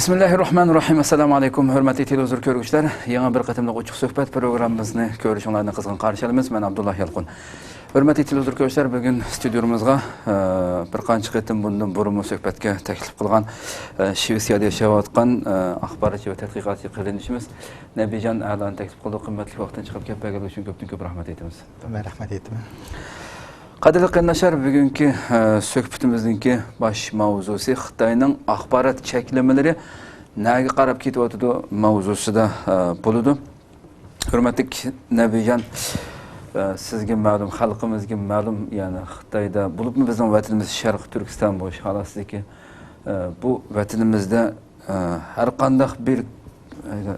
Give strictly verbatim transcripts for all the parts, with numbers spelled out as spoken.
بىسمىللاھىررەھمانىررەھىم. ئەسسالامۇ ئەلەيكۇم، ھۆرمەتلىك تېلېۋىزور كۆرگۈچىلەر. يېڭى بىر قېتىملىق ئوچۇق سۆھبەت پروگراممىمىزنى كۆرۈشۈڭلارنى قىزغىن قارشى ئالىمىز. مەن ئابدۇللا يالقۇن. ھۆرمەتلىك تېلېۋىزور كۆرگۈچىلەر، بۈگۈن ستۇدىيومىزغا، ئە، بىر قانچە قېتىم بۇندىن بۇرۇنمۇ سۆھبەتكە تەكلىپ قىلغان، ئە، شىۋېتسىيەدە ياشاۋاتقان، ئە، ئاخباراتچى ۋە تەتقىقاتچى قېرىندىشىمىز نەبىجان ئەلانى تەكلىپ قىلدۇق. قىممەتلىك ۋاقتىنى چىقىرىپ كەپ بەرگەنلىكى ئۈچۈن كۆپتىن كۆپ رەھمەت ئېيتىمىز. مەن رەھمەت ئېيتىمەن. قەدىرلىك قېرىنداشلار، بۈگۈنكى، ئە، سۆھبىتىمىزنىڭكى باش ماۋزۇسى خىتاينىڭ ئاخبارات چەكلىمىلىرى نەگە قاراپ كېتىۋاتىدۇ ماۋزۇسىدا، ئە، بولىدۇ. ھۆرمەتلىك نەبىجان، ئە، سىزگە مەلۇم، خەلقىمىزگە مەلۇم، يەنى خىتايدا، بولۇپمۇ بىزنىڭ ۋەتىنىمىز شەرقىي تۈركىستان بولۇش خالاسىدىكى، ئە، بۇ ۋەتىنىمىزدە، ئە، ھەر قانداق بىر، ئە،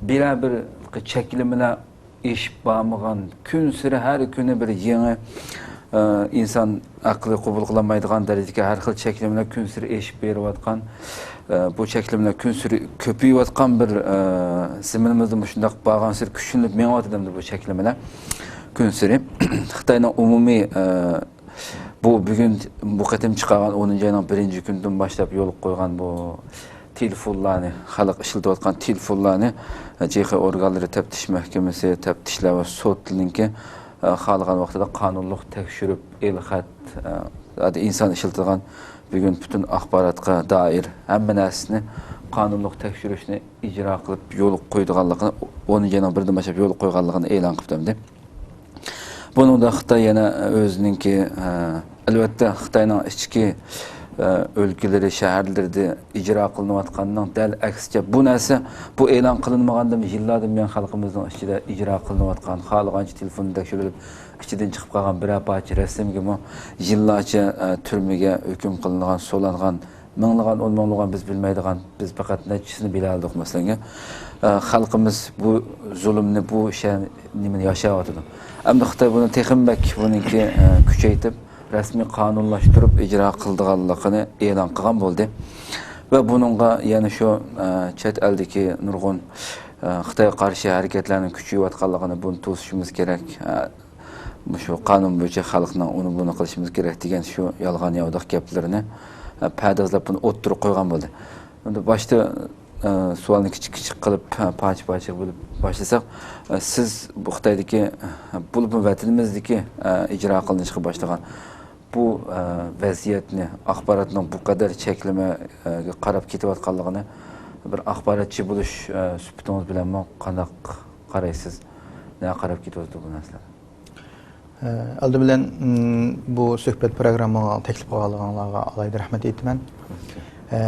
بىرەر بىر چەكلىمىلەر ئېشىپ بارمىغان، كۈنسېرى ھەر كۈنى بىر يېڭى، ئە، ئىنسان ئەقلى قوبۇل قىلالمايدىغان دەرىجىدىكى ھەر خىل چەكلىمىلەر كۈنسېرى ئېشىپ بېرىۋاتقان، ئە، بۇ چەكلىمىلەر كۈنسېرى كۆپىيىۋاتقان بىر، ئە، زېمىنىمىزدا مۇشۇنداق بارغانسېرى كۈچلىنىپ مېڭىۋاتىدۇ ئەمدى بۇ چەكلىمىلەر كۈنسېرى. خىتاينىڭ ئومۇمىي، ئە، بۇ بۈگۈن بۇ قېتىم چىقارغان ئونىنچى ئاينىڭ بىرىنچى كۈنىدىن باشلاپ يولغا قويغان بۇ تېلېفونلارنى، خەلق ئىشلىتىۋاتقان تېلېفونلارنى، جېخې ئورگانلىرى، تەپتىش مەھكىمىسى، تەپتىشلەر ۋە سوتنىڭكى، ئە، خالىغان ۋاقتىدا قانۇنلۇق تەكشۈرۈپ، ئېلخەت، ئە، ئىنسان ئىشلىتىدىغان بۈگۈن پۈتۈن ئاخباراتقا دائىر ھەممە نەرسىنى قانۇنلۇق تەكشۈرۈشنى ئىجرا قىلىپ يولغا قويىدىغانلىقىنى، ئونىنچى ئاينىڭ بىرىدىن باشلاپ يولغا قويغانلىقىنى ئېلان قىلىپتۇ ئەمدى. بۇنىڭدا خىتاي يەنە ئۆزىنىڭكى، ئە، ئەلۋەتتە، خىتاينىڭ ئىچكى، ئە، ئۆلكىلىرى، شەھەرلىرىدە ئىجرا قىلىنىۋاتقاننىڭ دەل ئەكسىچە، بۇ نەرسە، بۇ ئېلان قىلىنمىغاندىن يىللاردىن بۇيان خەلقىمىزنىڭ ئىچىدە ئىجرا قىلىنىۋاتقان، خالىغانچە تېلېفون تەكشۈرۈلۈپ، ئىچىدىن چىقىپ قالغان بىرەر پارچە رەسىمگىمۇ يىللارچە، ئە، تۈرمىگە ھۆكۈم قىلىنغان، سولانغان، مىڭلىغان، ئون مىڭلىغان بىز بىلمەيدىغان، بىز پەقەت نەچچىسىنى بىلەلىدۇق، مەسىلەن. ئە، خەلقىمىز بۇ زۇلۇمنى، بۇ شەر-، نېمىنى ياشاۋاتىدۇ. ئەمدى خىتاي بۇنى تېخىمۇ بەك بۇنىڭكى، ئە، كۈچەيتىپ، رەسمىي قانۇنلاشتۇرۇپ ئىجرا قىلىدىغانلىقىنى ئېلان قىلغان بولدى. ۋە بۇنىڭغا يەنە شۇ، ئە، چەت ئەلدىكى نۇرغۇن، ئە، خىتايغا قارشى ھەرىكەتلەرنىڭ كۈچىيىۋاتقانلىقىنى، بۇنى توسۇشىمىز كېرەك. ئە، مۇشۇ قانۇن بويىچە خەلقنىڭ ئۇنى بۇنى قىلىشىمىز كېرەك دېگەن شۇ يالغان ياۋىداق گەپلىرىنى، ئە، پەردازلاپ بۇنى ئوتتۇرىغا قويغان بولدى. ئەمدى باشتا، ئە، سوئالنى كىچىك كىچىك قىلىپ، ئە، پارچە پارچە بۆلۈپ باشلىساق، ئە، سىز بۇ خىتايدىكى، ئە، بولۇپمۇ ۋەتىنىمىزدىكى، ئە، ئىجرا قىلىنىشقا باشلىغان بۇ، ئە، ۋەزىيەتنى، ئاخباراتنىڭ بۇ قەدەر چەكلىمىگە قاراپ كېتىۋاتقانلىقىنى بىر ئاخباراتچى بولۇش، ئە، سۈپىتىڭىز بىلەنمۇ قانداق قارايسىز؟ نەگە قاراپ كېتىۋاتىدۇ بۇ نەرسىلەر؟ ئە، ئالدى بىلەن، م، بۇ سۆھبەت پروگراممىغا تەكلىپ قىلغانلىقىڭلارغا ئالاھىدە رەھمەت ئېيتىمەن. ئە،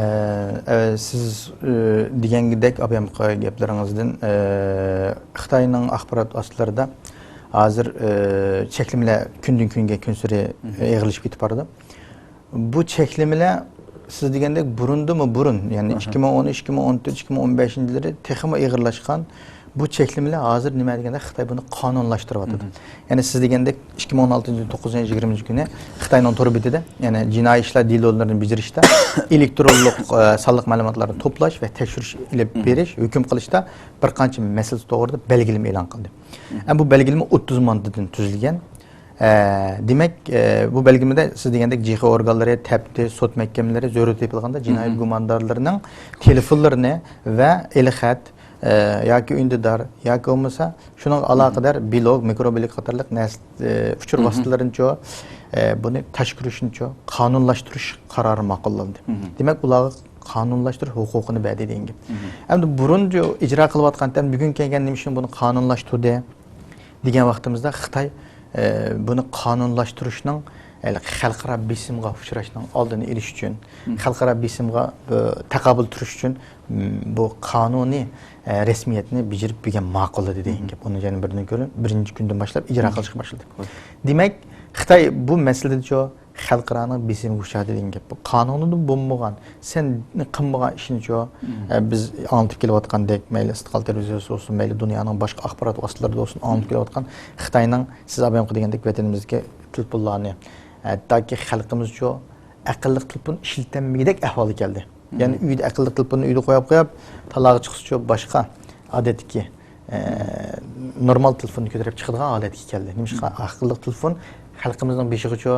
ئە، سىز، ئە، دېگەندەك، ئابايامقى گەپلىرىڭىزدىن، ئە، خىتاينىڭ ئاخبارات ۋاسىتىلىرىدا ھازىر، ئە، چەكلىمىلەر كۈندىن كۈنگە كۈنسېرى ئېغىرلىشىپ كېتىپ بارىدۇ. بۇ چەكلىمىلەر سىز دېگەندەك بۇرۇندىنمۇ بۇرۇن، يەنى ئىككى مىڭ ئون، ئىككى مىڭ ئون تۆت، ئىككى مىڭ ئون بەشىنچى يىللىرى تېخىمۇ ئېغىرلاشقان. بۇ چەكلىمىلەر ھازىر نېمە دېگەندە خىتاي بۇنى قانۇنلاشتۇرۇۋاتىدۇ. يەنى سىز دېگەندەك ئىككى مىڭ ئون ئالتىنچى يىل توققۇزىنچى ئاينىڭ يىگىرمىنچى كۈنى خىتاينىڭ تور بېتىدە، يەنى جىنايى ئىشلار دېلولىرىنى بېجىرىشتە ئېلېكترونلۇق، ئە، سانلىق مەلۇماتلارنى توپلاش ۋە تەكشۈرۈش ئېلىپ بېرىش، ھۆكۈم قىلىشتا بىر قانچە مەسىلە توغرىدا بەلگىلىمە ئېلان قىلدى. ئەمما بۇ بەلگىلىمە ئوتتۇز ماددىدىن تۈزۈلگەن. ئە، دېمەك، ئە، بۇ بەلگىلىمىدە سىز دېگەندەك جىخې ئورگانلىرى، تەپتىش، سوت مەھكەمىلىرى زۆرۈر تېپىلغاندا جىنايى گۇماندارلىرىنىڭ تېلېفونلىرىنى ۋە ئېلخەت، ئە، ياكى ئۈندىدار، ياكى بولمىسا شۇنىڭغا ئالاقىدار بىلوگ، مىكرو بىلوگ قاتارلىق نەرسە، ئە، ئۇچۇر ۋاسىتىلىرىنىچۇ، ئە، بۇنى تاشقۇرۇشنىچۇ قانۇنلاشتۇرۇش قارارى ماقۇللاندى. دېمەك، ئۇلارغا قانۇنلاشتۇرۇش ھوقۇقىنى بەردى دېگەن گەپ. ئەمدى بۇرۇنچۇ ئىجرا قىلىۋاتقان، ئەمدى بۈگۈن كەلگەن نېمە ئۈچۈن بۇنى قانۇنلاشتۇردى؟ دېگەن ۋاقتىمىزدا خىتاي، ئە، بۇنى قانۇنلاشتۇرۇشنىڭ، ئە، خەلقئارا بېسىمغا ئۇچراشنىڭ ئالدىنى ئېلىش ئۈچۈن، خەلقئارا بېسىمغا، ئە، تاقابىل تۇرۇش ئۈچۈن، م، بۇ قانۇنىي، ئە، رەسمىيەتنى بېجىرىپ بۈگۈن ماقۇللىدى دېگەن گەپ. ئۇنى يەنە بىردىن كۆرۈپ، بىرىنچى كۈندىن باشلاپ ئىجرا قىلىشقا باشلىدى. دېمەك، خىتاي بۇ مەسىلىدىچۇ خەلقئارانىڭ بېسىمىغا ئۇچرايدۇ دېگەن گەپ. بۇ قانۇنىدا بولمىغان، سەن قىلمىغان ئىشنىچۇ، ئە، بىز ئاڭلىتىپ كېلىۋاتقاندەك، مەيلى ئىستىقلال تېلېۋىزىيەسى بولسۇن، مەيلى دۇنيانىڭ باشقا ئاخبارات ۋاسىتىلىرىدا بولسۇن، ئاڭلىتىپ كېلىۋاتقان خىتاينىڭ، سىز ئابايامقى دېگەندەك، ۋەتىنىمىزدىكى تېلېفونلارنى، ھەتتاكى خەلقىمىزچۇ ئەقىللىق تېلېفون ئىشلىتەلمىگۈدەك ئەھۋالغا كەلدى. يەنى ئۆيدە ئەقىللىق تېلېفوننى ئۆيدە قويۇپ قويۇپ، تالاغا چىقسىچۇ باشقا ئادەتتىكى، ئە، نورمال تېلېفوننى كۆتۈرۈپ چىقىدىغان ھالەتكە كەلدى. نېمىشقا؟ ئەقىللىق تېلېفون خەلقىمىزنىڭ بېشىغىچۇ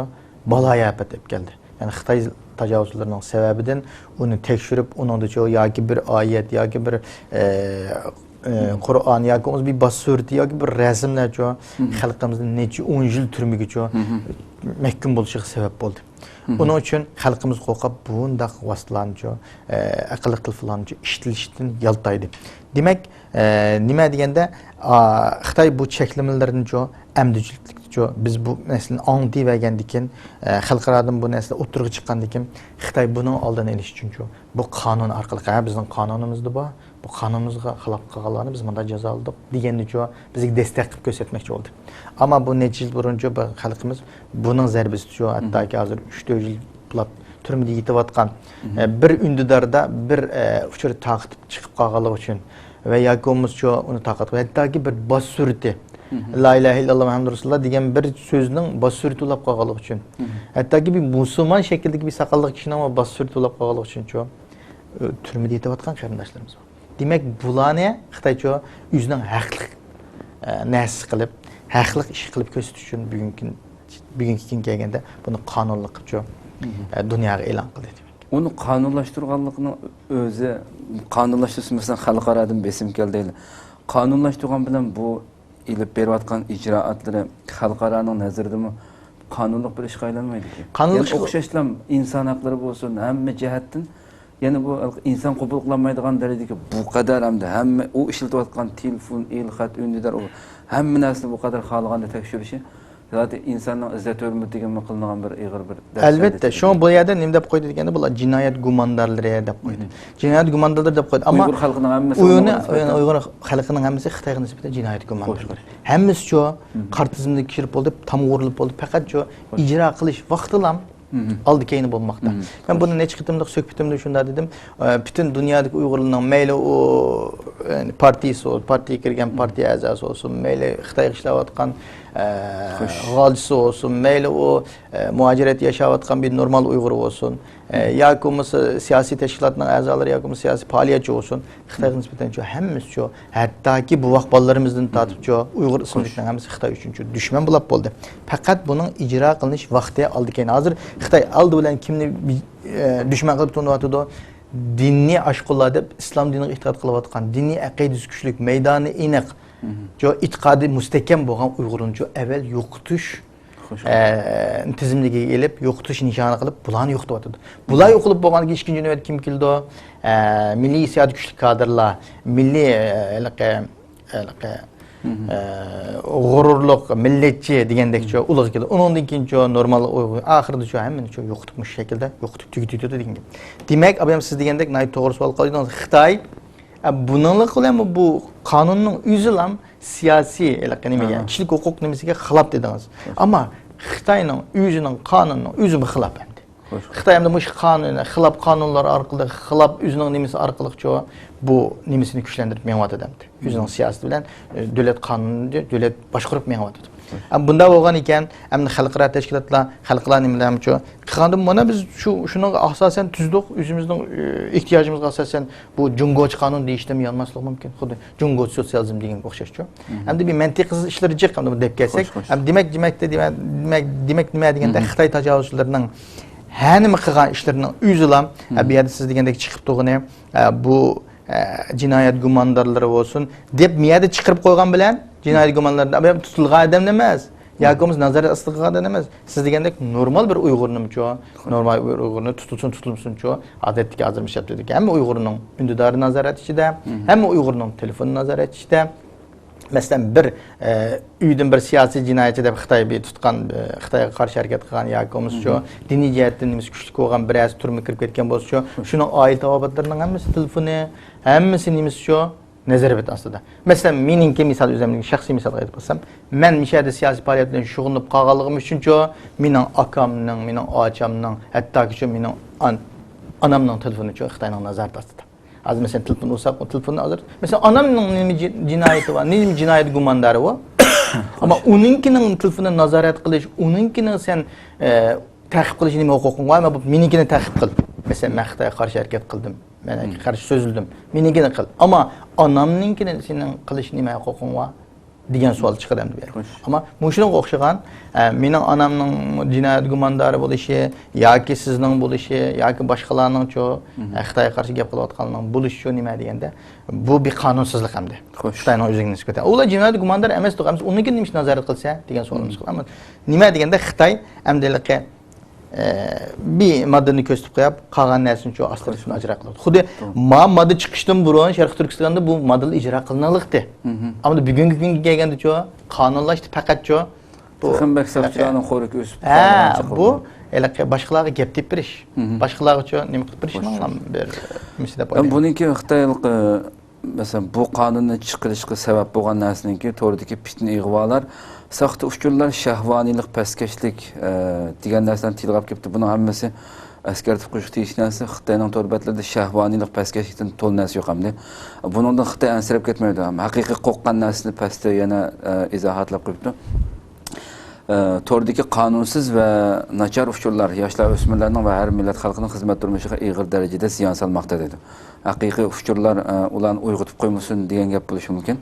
بالايىئاپەت ئېلىپ كەلدى. يەنى خىتاي تاجاۋۇزچىلىرىنىڭ سەۋەبىدىن ئۇنى تەكشۈرۈپ، ئۇنىڭدىچۇ ياكى بىر ئايەت، ياكى بىر، ئە، ئە، قۇرئان، ياكى بولمىسا بىر باش سۈرىتى، ياكى بىر رەسىملەرچۇ خەلقىمىزنى نەچچە ئون يىل تۈرمىگىچۇ مەھكۇم بولۇشىغا سەۋەب بولدى. ئۇنىڭ ئۈچۈن خەلقىمىز قورقۇپ، بۇنداق ۋاسىتىلەرنىچۇ، ئە، ئەقىللىق تېلېفونلارنىچۇ ئىشلىتىشتىن يالتايدى. دېمەك، ئە، نېمە دېگەندە، ئا، خىتاي بۇ چەكلىمىلەرنىچۇ ئەمدىچىلىكچۇ، بىز بۇ مەسىلىنى ئاڭلىتىۋەرگەندىن كېيىن، ئە، خەلقئارادىن بۇ نەرسىلەر ئوتتۇرىغا چىققاندىن كېيىن، خىتاي بۇنىڭ ئالدىنى ئېلىش ئۈچۈنچۇ، بۇ قانۇن ئارقىلىق، ھە، بىزنىڭ قانۇنىمىزدا بار، بۇ قانۇنىمىزغا خىلاپ قىلغانلارنى بىز مۇنداق جازالىدۇق دېگەننىچۇ بىزگە دەستەك قىلىپ كۆرسەتمەكچى بولدى. ئەمما بۇ نەچچە يىل بۇرۇنچۇ بىر خەلقىمىز بۇنىڭ زەربىسىچۇ، ھەتتاكى ھازىر ئۈچ تۆت يىللاپ تۈرمىدە يېتىۋاتقان، ئە، بىر ئۈندىداردا بىر، ئە، ئۇچۇر تارقىتىپ چىقىپ قالغانلىقى ئۈچۈن ۋە ياكى بولمىسىچۇ ئۇنى تارقاتقان، ھەتتاكى بىر باش سۈرىتى، لا ئىلاھە ئىللاللا مۇھەممەد رەسۇلۇللا دېگەن بىر سۆزنىڭ باش سۈرىتى بولاپ قالغانلىقى ئۈچۈن، ھەتتاكى بىر مۇسۇلمان شەكلىدىكى بىر ساقاللىق كىشىنىڭ باش سۈرىتى بولاپ قالغانلىقى ئۈچۈنچۇ، ئۆ، تۈرمىدە يېتىۋاتقان قېرىنداشلىرىمىز بار. دېمەك، بۇلارنى خىتايچۇ ئۆزىنىڭ ھەقلىق، ئە، نەرسىسى قىلىپ، ھەقلىق ئىش قىلىپ كۆرسىتىش ئۈچۈن بۈگۈنكى، بۈگۈنكى كۈنگە كەلگەندە بۇنى قانۇنلۇق قىلىپچۇ، ئە، دۇنياغا ئېلان قىلدى دېمەك. ئۇنى قانۇنلاشتۇرغانلىقنىڭ ئۆزى، قانۇنلاشتۇرسا، مەسىلەن، خەلقئارادىن بېسىم كەلدى. قانۇنلاشتۇرغان بىلەن بۇ ئېلىپ بېرىۋاتقان ئىجرائاتلىرى خەلقئارانىڭ نەزىرىدىمۇ قانۇنلۇق بىر ئىشقا ئايلانمايدىكەن. قانۇنلۇق يەنە ئىشقا ئوخشاشلا ئىنسان ھەقلىرى بولسۇن، ھەممە جەھەتتىن يەنە بۇ ئىنسان قوبۇل قىلالمايدىغان دەرىجىدىكى بۇ قەدەر ھەمدە ھەممە ئۇ ئىشلىتىۋاتقان تېلېفون، ئېلخەت، ئۈندىدار، ئۇ ھەممە نەرسىنى بۇ قەدەر خالىغاندا تەكشۈرۈشى زادى ئىنساننىڭ ئىززەت ھۆرمىتىگىمۇ قىلىنغان بىر ئېغىر بىر دەرس. ئەلۋەتتە، شۇڭا بۇ يەردە نېمە دەپ قويدى دېگەندە، بۇلار جىنايەت گۇماندارلىرى دەپ قويدى. جىنايەت گۇماندارلىرى دەپ قويدى. ئەمما ئۇيغۇر خەلقىنىڭ ھەممىسى ئۇيغۇرنى، ئۇيغۇرغا نىسبەتەن ئۇيغۇر خەلقىنىڭ ھەممىسى خىتايغا نىسبەتەن جىنايەت گۇماندارلىرى. ھەممىسىچۇ قارا تىزىملىككە كىرىپ بولدى، تامغا ئۇرۇلۇپ بولدى. پەقەتچۇ ئىجرا قىلىش ۋاقتىلا ئالدى كەينى بولماقتا. مەن بۇنى نەچچە قېتىملىق سۆھبىتىمدە شۇنداق دېدىم. ئە، پۈتۈن دۇنيادىكى ئۇيغۇرلارنىڭ مەيلى ئۇ، يەنى پارتىيىسى بولسۇن، پارتىيەگە كىرگەن پارتىيە ئەزاسى بولسۇن، مەيلى خىتايغا ئىشلەۋاتقان، ئە، غالچىسى بولسۇن، مەيلى ئۇ، ئە، مۇھاجىرەتتە ياشاۋاتقان بىر نورمال ئۇيغۇر بولسۇن، ئە، ياكى بولمىسا سىياسىي تەشكىلاتنىڭ ئەزالىرى ياكى بولمىسا سىياسىي پائالىيەتچى بولسۇن، خىتايغا نىسبەتەنچۇ ھەممىسىچۇ، ھەتتاكى بوۋاق بالىلىرىمىزدىن تارتىپچۇ ئۇيغۇر ئىسىملىكنىڭ ھەممىسى خىتاي ئۈچۈنچۇ دۈشمەن بولاپ بولدى. پەقەت بۇنىڭ ئىجرا قىلىنىش ۋاقتى ئالدى كەينى. ھازىر خىتاي ئالدى بىلەن كىمنى، ئە، دۈشمەن قىلىپ تونۇۋاتىدۇ؟ دىنىي ئاشقۇنلار دەپ ئىسلام دىنىغا ئېتىقاد قىلىۋاتقان، دىنىي ئەقىدىسى كۈچلۈك، مەيدانى ئېنىق، جو ئېتىقادى مۇستەھكەم بولغان ئۇيغۇرنىچۇ ئەۋەل يوقىتىش ئە، تىزىملىكىگە ئېلىپ، يوقىتىش نىشانى قىلىپ، بۇلارنى يوقىتىۋاتىدۇ. بۇلار يوقىلىپ بولغاندىن كېيىن ئىككىنچى نۆۋەتتە كىم كېلىدۇ؟ ئە، مىللىي ھېسسىياتى كۈچلۈك كادىرلار، مىللىي، ئە، ھېلىقى، ھېلىقى، ئە، غۇرۇرلۇق، مىللەتچى دېگەندەكچۇ ئۇلىغا كېلىدۇ. ئۇنىڭدىن كېيىنچۇ نورمال ئۇيغۇر، ئاخىرىدىچۇ ھەممىنىچۇ يوقىتىپ، مۇشۇ شەكىلدە يوقىتىپ تۈگىتىۋېتىدۇ دېگەن گەپ. دېمەك، ئابايام سىز دېگەندەك ناھايىتى توغرا سوئال قويدىڭىز. خىتاي ئە، بۇنىڭلىق بىلەنمۇ بۇ قانۇننىڭ ئۆزىلا سىياسىي، ھېلىقى نېمىگە، كىشىلىك ھوقۇق نېمىسىگە خىلاپ دېدىڭىز. ئەمما خىتاينىڭ ئۆزىنىڭ قانۇنىنىڭ ئۆزىمۇ خىلاپ ئەمدى. خىتاي ئەمدى مۇشۇ قانۇن، خىلاپ قانۇنلار ئارقىلىق، خىلاپ ئۆزىنىڭ نېمىسى ئارقىلىقچۇ بۇ نېمىسىنى كۈچلەندۈرۈپ مېڭىۋاتىدۇ ئەمدى. ئۆزىنىڭ سىياسىتى بىلەن، ئە، دۆلەت قانۇنىنى دۆلەت باشقۇرۇپ مېڭىۋاتىدۇ. ئەمما بۇنداق بولغان ئىكەن، ئەمدى خەلقئارا تەشكىلاتلار، خەلقلەر نېمىلەرچۇ قىلغاندا، مانا بىز شۇ، شۇنىڭغا ئاساسەن تۈزدۇق، ئۆزىمىزنىڭ، ئە، ئېھتىياجىمىزغا ئاساسەن بۇ جۇڭگوچە قانۇن دېيىشتىن يانماسلىق مۇمكىن. خۇددى جۇڭگوچە سوتسىيالىزم دېگەنگە ئوخشاشچۇ. ئەمدى بىر مەنتىقسىز ئىشلىرى جىق، ئەمدى بۇنى دەپ كەلسەك. ئەمدى دېمەك، دېمەك، دېمەك، دېمەك، دېمەك نېمە دېگەندە، خىتاي تاجاۋۇزچىلىرىنىڭ ھەر نېمە قىلغان ئىشلىرىنىڭ ئۆزىلا، ئە، بۇ يەردە سىز دېگەندەك چىقىپ تۇرغىنى، ئە، بۇ، ئە، جىنايەت گۇماندارلىرى بولسۇن دەپ، بۇ يەردە چىقىرىپ قويغان بىلەن، جىنايەت گۇماندارلىرى، ئەمما تۇتۇلغان ئادەم ئەمەس. ياكى بولمىسا نازارەت ئاستىغا ئالغان ئادەم ئەمەس. سىز دېگەندەك نورمال بىر ئۇيغۇرنىمۇچۇ، نورمال بىر ئۇيغۇرنى تۇتۇلسۇن، تۇتۇلمىسۇنچۇ، ئادەتتىكى ھازىر مۇشۇ يەردىكى ھەممە ئۇيغۇرنىڭ ئۈندىدارى نازارەت ئىچىدە، ھەممە ئۇيغۇرنىڭ تېلېفونى نازارەت ئىچىدە. مەسىلەن، بىر، ئە، ئۆيدىن بىر سىياسىي جىنايەتچى دەپ خىتاي بىر تۇتقان، ئە، خىتايغا قارشى ھەرىكەت قىلغان ياكى بولمىسىچۇ، دىنىي جەھەتتىن نېمىسى كۈچلۈك بولغان بىرەرسى تۈرمىگە كىرىپ كەتكەن بولسىچۇ، شۇنىڭ ئائىلە تاۋابىئاتلىرىنىڭ ھەممىسى تېلېفونى، ھەممىسى نېمىسىچۇ، نەزارەت ئاستىدا. مەسىلەن، مېنىڭكى مىسال، ئۆزۈمنىڭ شەخسىي مىسالغا ئېيتىپ قالسام، مەن مۇشۇ يەردە سىياسىي پائالىيەت بىلەن شۇغۇللىنىپ قالغانلىقىم ئۈچۈنچۇ، مېنىڭ ئاكامنىڭ، مېنىڭ ئاچامنىڭ، ھەتتاكىچۇ مېنىڭ ئان-، ئانامنىڭ تېلېفونىچۇ خىتاينىڭ نازارىتى ئاستىدا. ھازىر مەسىلەن، تېلېفون ئۇرساق، ئۇ تېلېفوننى ھازىر، مەسىلەن، ئانامنىڭ نېمە جى-، جىنايىتى بار، نېمە جىنايەت گۇماندارى بار؟ ئەمما ئۇنىڭكىنىڭ تېلېفونىنى نازارەت قىلىش، ئۇنىڭكىنىڭ سەن، ئە، تەقىب قىلىش نېمە ھوقۇقۇڭ بار؟ مەن بۇ مېنىڭكىنى تەقىب قىل. مەسىلەن، مەن خىتايغا قارشى ھەرىكەت قىلدىم. مەن قارشى سۆزلىدىم. مېنىڭكىنى قىل. ئەمما ئانامنىڭكىنى سېنىڭ قىلىش نېمە ھوقۇقۇڭ بار؟ دېگەن سوئال چىقىدۇ ئەمدى بۇ يەردە. ئەمما مۇشۇنىڭغا ئوخشىغان، ئە، مېنىڭ ئانامنىڭ جىنايەت گۇماندارى بولۇشى ياكى سىزنىڭ بولۇشى ياكى باشقىلارنىڭچۇ، ئە، خىتايغا قارشى گەپ قىلىۋاتقانلىرىنىڭ بولۇشىچۇ نېمە دېگەندە، بۇ بىر قانۇنسىزلىق ئەمدى. خىتاينىڭ ئۆزىگە نىسبەتەن. ئۇلار جىنايەت گۇماندارى ئەمەس، ئەمما ئۇنىڭكى نېمە ئۈچۈن نازارەت قىلسا دېگەن سوئالىمىز چىقىدۇ. ئەمما نېمە دېگەندە خىتاي ئەمدى ھېلىقى ئە، بىر ماددىنى كۆرسىتىپ قويۇپ، قالغان نەرسىنىچۇ ئاستىرتىن ئىجرا قىلىدۇ. خۇددى ما ماددا چىقىشتىن بۇرۇن شەرقىي تۈركىستاندا بۇ ماددىلار ئىجرا قىلىنالىقتى. ئەمما بۈگۈنكى كۈنگە كەلگەندىچۇ، قانۇنلاشتى پەقەتچۇ. بۇ تېخىمۇ بەك ساقچىلارنىڭ خورىكى ئۆسۈپ ھە، بۇ ھېلىقى باشقىلارغا گەپ تېپىپ بېرىش. باشقىلارغىچۇ نېمە قىلىپ بېرىشنىڭ بىر نېمىسى دەپ ئويلايمەن. بۇنىڭكى خىتاي ھېلىقى مەسىلەن، بۇ قانۇننى چىقىرىشقا سەۋەب بولغان نەرسىنىڭكى توردىكى پىتنە ئىغۋالار، ساختا ئۇچۇرلار، شەھۋانىيلىق، پەسكەشلىك، ئە، دېگەن نەرسىلەرنى تىلغا ئېلىپ كەپتۇ. بۇنىڭ ھەممىسى ئەسكەرتىپ قويۇشقا تېگىشلىك نەرسە. خىتاينىڭ تور بەتلىرىدە شەھۋانىيلىق، پەسكەشلىكتىن تولا نەرسە يوق ئەمدى. بۇنىڭدىن خىتاي ئەنسىرەپ كەتمەيدۇ. ھەقىقىي قورققان نەرسىنى پەستە يەنە، ئە، ئىزاھاتلاپ قويۇپتۇ. ئە، توردىكى قانۇنسىز ۋە ناچار ئۇچۇرلار ياشلار، ئۆسمۈرلەرنىڭ ۋە ھەر مىللەت خەلقىنىڭ خىزمەت تۇرمۇشىغا ئېغىر دەرىجىدە زىيان سالماقتا، دەيدۇ. ھەقىقىي ئۇچۇرلار، ئە، ئۇلارنى ئويغىتىپ قويمىسۇن دېگەن گەپ بولۇشى مۇمكىن.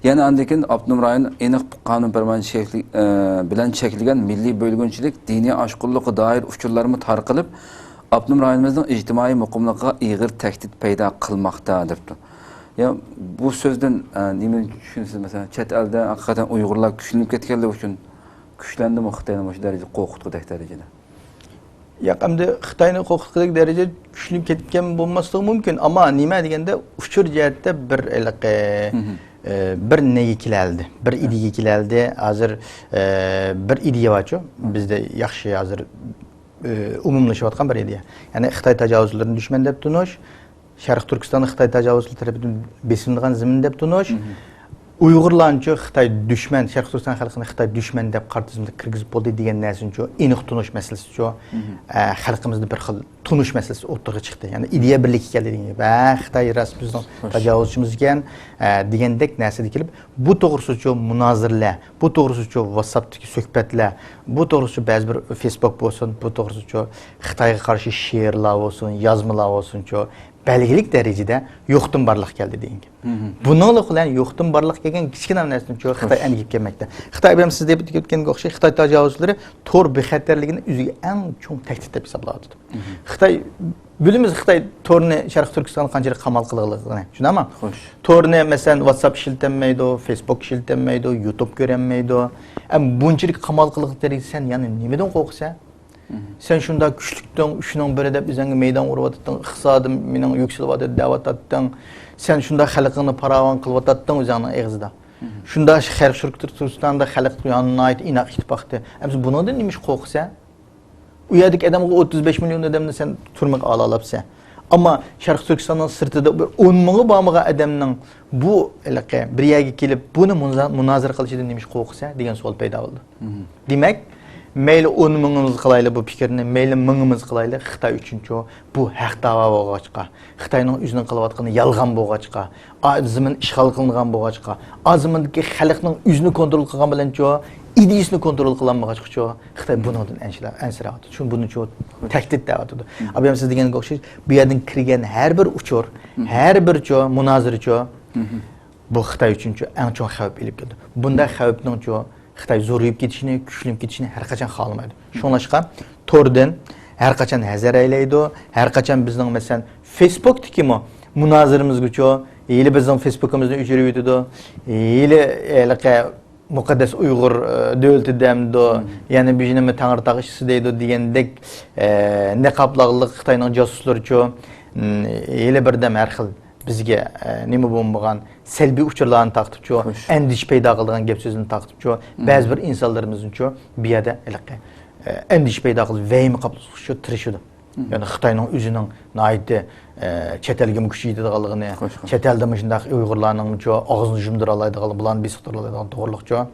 يەنە ئاندىن كېيىن ئاپتونوم رايون ئېنىق قانۇن پەرمانى شەكلى، ئە، بىلەن چەكلىگەن مىللىي بۆلگۈنچىلىك، دىنىي ئاشقۇنلۇققا دائىر ئۇچۇرلارمۇ تارقىلىپ، ئاپتونوم رايونىمىزنىڭ ئىجتىمائىي مۇقىملىقىغا ئېغىر تەھدىت پەيدا قىلماقتا، دەپتۇ. يا، بۇ سۆزدىن، ئە، نېمىنى چۈشىنىسىز؟ مەسىلەن، چەت ئەلدە ھەقىقەتەن ئۇيغۇرلار كۈچلىنىپ كەتكەنلىكى ئۈچۈن كۈچلەندىمۇ خىتاينى مۇشۇ دەرىجىدە قورقۇتقۇدەك دەرىجىدە؟ ياق، ئەمدى خىتاينى قورقۇتقۇدەك دەرىجىدە كۈچلىنىپ كەتكەن بولماسلىقى مۇمكىن، ئەمما نېمە دېگەندە، ئۇچۇر جەھەتتە بىر ھېلىقى، ئە، بىر نېگە كېلەلدى، بىر ئىدىيەگە كېلەلدى. ھازىر، ئە، بىر ئىدىيە بارچۇ، بىزدە ياخشى ھازىر، ئە، ئومۇملىشىۋاتقان بىر ئىدىيە. يەنى خىتاي تاجاۋۇزچىلىرىنى دۈشمەن دەپ تونۇش، شەرقىي تۈركىستاننى خىتاي تاجاۋۇزچىلىرى تەرىپىدىن بېسىلىنغان زېمىن دەپ تونۇش، ئۇيغۇرلارنىچۇ خىتاي دۈشمەن، شەرقىي تۈركىستان خەلقىنى خىتاي دۈشمەن دەپ قارا تىزىملىققا كىرگۈزۈپ بولدى دېگەن نەرسىنىچۇ ئېنىق تونۇش مەسىلىسىچۇ، ئە، خەلقىمىزدە بىر خىل تونۇش مەسىلىسى ئوتتۇرىغا چىقتى. يەنى ئىدىيە بىرلىكى كەلدى دېگەن گەپ. ھە، خىتاي راست بىزنىڭ تاجاۋۇزچىمىز ئىكەن، ئە، دېگەندەك نەرسىدە كېلىپ، بۇ توغرىسىچۇ مۇنازىرىلەر، بۇ توغرىسىچۇ ۋاتساپتىكى سۆھبەتلەر، بۇ توغرىسىچۇ بەزى بىر فېيسبۇك بولسۇن، بۇ توغرىسىچۇ خىتايغا قارشى شېئىرلار بولسۇن، يازمىلار بولسۇنچۇ، بەلگىلىك دەرىجىدە يوقتىن بارلىققا كەلدى دېگەن گەپ. بۇنىڭلىق بىلەن يوقتىن بارلىققا كەلگەن كىچىككىنە نەرسىنىچۇ خىتاي ئەندىگە كەلمەكتە. خىتاي ئەمدى سىز دەپ ئۆتكەن ئوخشاش، خىتاي تاجاۋۇزچىلىرى تور بىخەتەرلىكىنى ئۆزىگە ئەڭ چوڭ تەھدىت دەپ ھېسابلاۋاتىدۇ. خىتاي، بىلىمىز خىتاي تورنى شەرقىي تۈركىستانغا قانچىلىك قامال قىلغانلىقىنى، شۇنداقمۇ؟ تورنى، مەسىلەن، ۋاتساپ ئىشلىتەلمەيدۇ، فېيسبۇك ئىشلىتەلمەيدۇ، يۇتۇب كۆرەلمەيدۇ. ئەمما بۇنچىلىك قامال قىلغان دەرىجىدە سەن يەنە نېمىدىن قورقىسەن؟ سەن شۇنداق كۈچلۈكتىڭ، ئۈچنىڭ بىرى دەپ ئۆزۈڭگە مەيدان ئۇرۇۋاتاتتىڭ، ئىقتىسادىم مېنىڭ يۈكسىلىۋاتىدۇ دەۋاتاتتىڭ. سەن شۇنداق خەلقىڭنى پاراۋان قىلىۋاتاتتىڭ ئۆزۈڭنىڭ ئېغىزىدا. شۇنداق شەرقىي تۈركىستاندا خەلق ناھايىتى ئىناق ئىتتىپاقتى. ئەمسە بۇنىڭدىن نېمە ئىش قورقىسەن؟ ئۇ يەردىكى ئادەمگە ئوتتۇز بەش مىليون ئادەمنى سەن تۈرمىگە ئالالامسەن؟ ئەمما شەرقىي تۈركىستاننىڭ سىرتىدا بىر ئون مىڭى بارمىغان ئادەمنىڭ بۇ ھېلىقى بىر يەرگە كېلىپ بۇنى مۇنازىرە قىلىشىدىن نېمە ئىش قورقىسەن دېگەن سوئال پەيدا بولىدۇ. دېمەك، مەيلى ئون مىڭىمىز قىلايلى بۇ پىكىرنى، مەيلى مىڭىمىز قىلايلى، خىتاي ئۈچۈنچۇ بۇ ھەق داۋا بولغاچقا، خىتاينىڭ ئۆزىنىڭ قىلىۋاتقىنى يالغان بولغاچقا، ئا، زېمىن ئىشغال قىلىنغان بولغاچقا، ئا، زېمىندىكى خەلقنىڭ ئۆزىنى كونترول قىلغان بىلەنچۇ، ئىدىيىسىنى كونترول قىلالمىغاچقىچۇ، خىتاي بۇنىڭدىن ئەنسىرەۋاتىدۇ. چۈنكى بۇنىچۇ تەھدىت دەۋاتىدۇ. ئابايام سىز دېگەنگە ئوخشاش، بۇ يەردىن كىرگەن ھەر بىر ئۇچۇر، ھەر بىرچۇ مۇنازىرىچۇ، بۇ خىتاي ئۈچۈنچۇ ئەڭ چوڭ خەۋپ ئېلىپ كېلىدۇ. بۇنداق خەۋپنىڭچۇ خىتاي زورىيىپ كېتىشىنى، كۈچلىنىپ كېتىشىنى ھەر قاچان خالىمايدۇ. شۇڭلاشقا توردىن ھەر قاچان ھەزەر ئەيلەيدۇ. ھەر قاچان بىزنىڭ، مەسىلەن، فېيسبۇكتىكىمۇ مۇنازىرىمىزگىچۇ ھېلى بىزنىڭ فېيسبۇكىمىزنى ئۆچۈرۈۋېتىدۇ. ھېلى ھېلىقى مۇقەددەس ئۇيغۇر، ئە، دۆلىتى دەمدۇ، يەنە بىر نېمە تەڭرىتاغ ئىششىسى دەيدۇ دېگەندەك، ئە، نىقابلىقلىق خىتاينىڭ جاسۇسلىرىچۇ، م، ھېلى بىردەم ھەر خىل بىزگە، ئە، نېمە بولمىغان سەلبىي ئۇچۇرلارنى تارقىتىپچۇ، ئەندىشە پەيدا قىلىدىغان گەپ سۆزنى تارقىتىپچۇ، بەزى بىر ئىنسانلىرىمىزنىچۇ بۇ يەردە ھېلىقى، ئە، ئەندىشە پەيدا قىلىپ، ۋەھىمە قاپلىتىشقا تىرىشىدۇ. يەنى خىتاينىڭ ئۆزىنىڭ ناھايىتى، ئە، چەت ئەلگىمۇ كۈچى يېتىدىغانلىقىنى، چەت ئەلدە مۇشۇنداق ئۇيغۇرلارنىڭچۇ ئاغزىنى يۇمدۇرالايدىغان، بۇلارنى بېسىقتۇرالايدىغان توغرىلىقچۇ،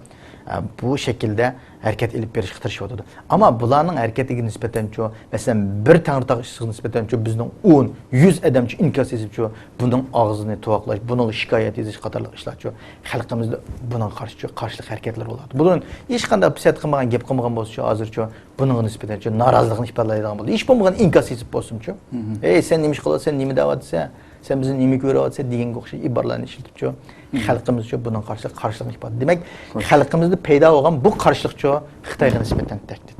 ئە، بۇ شەكىلدە ھەرىكەت ئېلىپ بېرىشقا تىرىشىۋاتىدۇ. ئەمما بۇلارنىڭ ھەرىكىتىگە نىسبەتەنچۇ، مەسىلەن، بىر تەڭرىتاغ ئىششىسىغا نىسبەتەنچۇ بىزنىڭ ئون، يۈز ئادەمچۇ ئىنكاس يېزىپچۇ، بۇنىڭ ئاغزىنى تۇۋاقلاش، بۇنىڭغا شىكايەت يېزىش قاتارلىق ئىشلارچۇ خەلقىمىزدە بۇنىڭغا قارشىچۇ قارشىلىق ھەرىكەتلىرى بولىدۇ. بۇنىڭ ھېچقانداق پىسەت قىلمىغان، گەپ قىلمىغان بولسىچۇ، ھازىرچۇ بۇنىڭغا نىسبەتەنچۇ نارازىلىقنى ئىپادىلەيدىغان بولدى. ھېچ بولمىغان ئىنكاس يېزىپ بولسۇنچۇ. ئەي، سەن نېمە ئىش قىلىۋاتىسەن، نېمە دەۋاتىسەن؟ سەن بىزنى نېمە كۆرۈۋاتىسەن دېگەنگە ئوخشاش ئىبارىلەرنى ئىشلىتىپچۇ، خەلقىمىزچۇ بۇنىڭ قارشىلىقى، قارشىلىقنى ئىپادىلىدى. دېمەك، خەلقىمىزدە پەيدا بولغان بۇ قارشىلىقچۇ خىتايغا نىسبەتەن تەھدىت.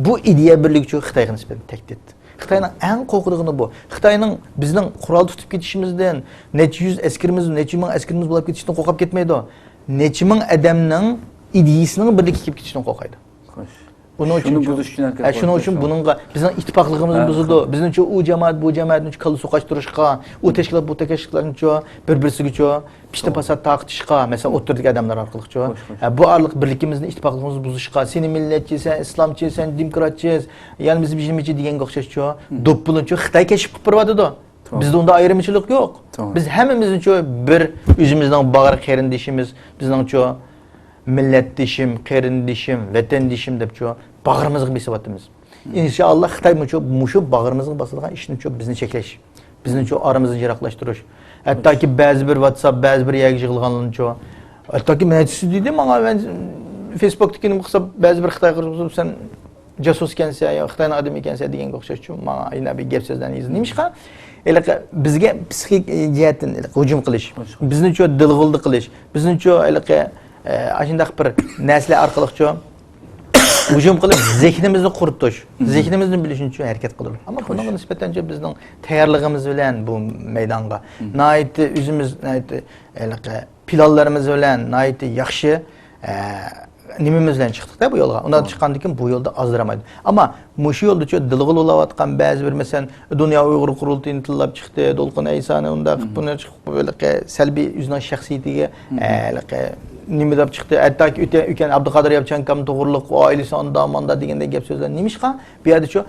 بۇ ئىدىيە بىرلىكىچۇ خىتايغا نىسبەتەن تەھدىت. خىتاينىڭ ئەڭ قورقىدىغىنى بۇ. خىتاينىڭ بىزنىڭ قورال تۇتۇپ كېتىشىمىزدىن، نەچچە يۈز ئەسكىرىمىز، نەچچە مىڭ ئەسكىرىمىز بولاپ كېتىشتىن قورقۇپ كەتمەيدۇ. نەچچە مىڭ ئادەمنىڭ ئىدىيىسىنىڭ بىرلىككە كېلىپ كېتىشىدىن قورقايدۇ. خوش. ئۇنىڭ ئۈچۈن شۇنى شۇ-، بۇزۇش ئۈچۈن ھەرىكەت ھە، شۇنىڭ ئۈچۈن قىلىۋاتىدۇ. بۇنىڭغا بىزنىڭ ئىتتىپاقلىقىمىزنى ھە، بۇزىدۇ. بىزنىڭچۇ ئۇ جامائەت، بۇ جامائەتنىڭچۇ كاللا سوقاشتۇرۇشقا، ئۇ تەشكىلات، بۇ تەشكىلاتنىچۇ بىر-بىرسىگىچۇ پىتنە-پاسات تارقىتىشقا، مەسىلەن، ئوتتۇرىدىكى ئادەملەر ئارقىلىقچۇ. خوش، خوش. ھە، بۇ ئارىلىق بىرلىكىمىزنى، ئىتتىپاقلىقىمىزنى بۇزۇشقا، سېنى مىللەتچى، سەن ئىسلامچى، سەن دېموكراتچى، يەنى بىز بىر نېمىچى دېگەنگە ئوخشاشچۇ. دوپپىلىنىچۇ خىتاي كەشىپ قىلىپ بېرىۋاتىدۇ. توغرا. بىزدە ئۇنداق ئايرىمچىلىق يوق. توغرا. بىز ھەممىمىزنىچۇ بىر ئۆزىمىزنىڭ باغرى قېرىندىشىمىز، بىزنىڭچۇ مىللەتدىشىم، قېرىندىشىم، ۋەتەندىشىم دەپچۇ باغرىمىزغا بېسىۋاتىمىز. ئىنشائاللا خىتاي مۇشۇ، مۇشۇ باغرىمىزغا باسىدىغان ئىشنىچۇ بىزنى چەكلەش، بىزنىچۇ ئارىمىزدىن يىراقلاشتۇرۇش. ھەتتاكى بەزى بىر ۋاتساپ، بەزى بىر يەرگە يىغىلغانلارنىچۇ، ھەتتاكى مەن سىز دېدى ماڭا، مەن فېيسبۇكتىكىنى قىلسا بەزى بىر خىتاي قىرغۇزۇپ سەن جاسۇس ئىكەنسەن يا خىتاينىڭ ئادىمى ئىكەنسەن دېگەنگە ئوخشاشچۇ ماڭا ئەينە بىر گەپ سۆزلەرنى يېزىپ. نېمىشقا؟ ھېلىقى بىزگە پسىخىك جەھەتتىن ھېلىقى ھۇجۇم قىلىش، بىزنىچۇ دىلغۇلدا قىلىش، بىزنىچۇ ھېلىقى، ئە، ئاشۇنداق بىر نەرسىلەر ئارقىلىقچۇ ھۇجۇم قىلىپ، زېھنىمىزنى قۇرۇتۇش، زېھنىمىزنى بۆلۈشنىچۇ ھەرىكەت قىلىدۇ. ئەمما بۇنىڭغا نىسبەتەنچۇ بىزنىڭ تەييارلىقىمىز بىلەن بۇ مەيدانغا ناھايىتى ئۆزىمىز ناھايىتى ھېلىقى پىلانلىرىمىز بىلەن ناھايىتى ياخشى، ئە، نېمىمىز بىلەن چىقتۇق-دە بۇ يولغا. ئۇنداق چىققاندىن كېيىن بۇ يولدا ئازدۇرمايدۇ. ئەمما مۇشۇ يولدىچۇ دىلغا بولاۋاتقان بەزى بىر، مەسىلەن، دۇنيا ئۇيغۇر قۇرۇلتىيىنى تىللاپ چىقتى، دولقۇن ئەيسانى ئۇنداق قىلىپ، بۇنى چىقىپ، ھېلىقى سەلبىي ئۆزىنىڭ شەخسىيىتىگە، ھە، ھېلىقى نېمە دەپ چىقتى، ھەتتاكى ئۆتە-، ئۆتكەن ئابدۇقادىر ياپچانكام توغرۇلۇق، ئۇ ئائىلىسى ئاندا-ماندا دېگەندەك گەپ سۆزلەر. نېمىشقا؟ بۇ يەردىچۇ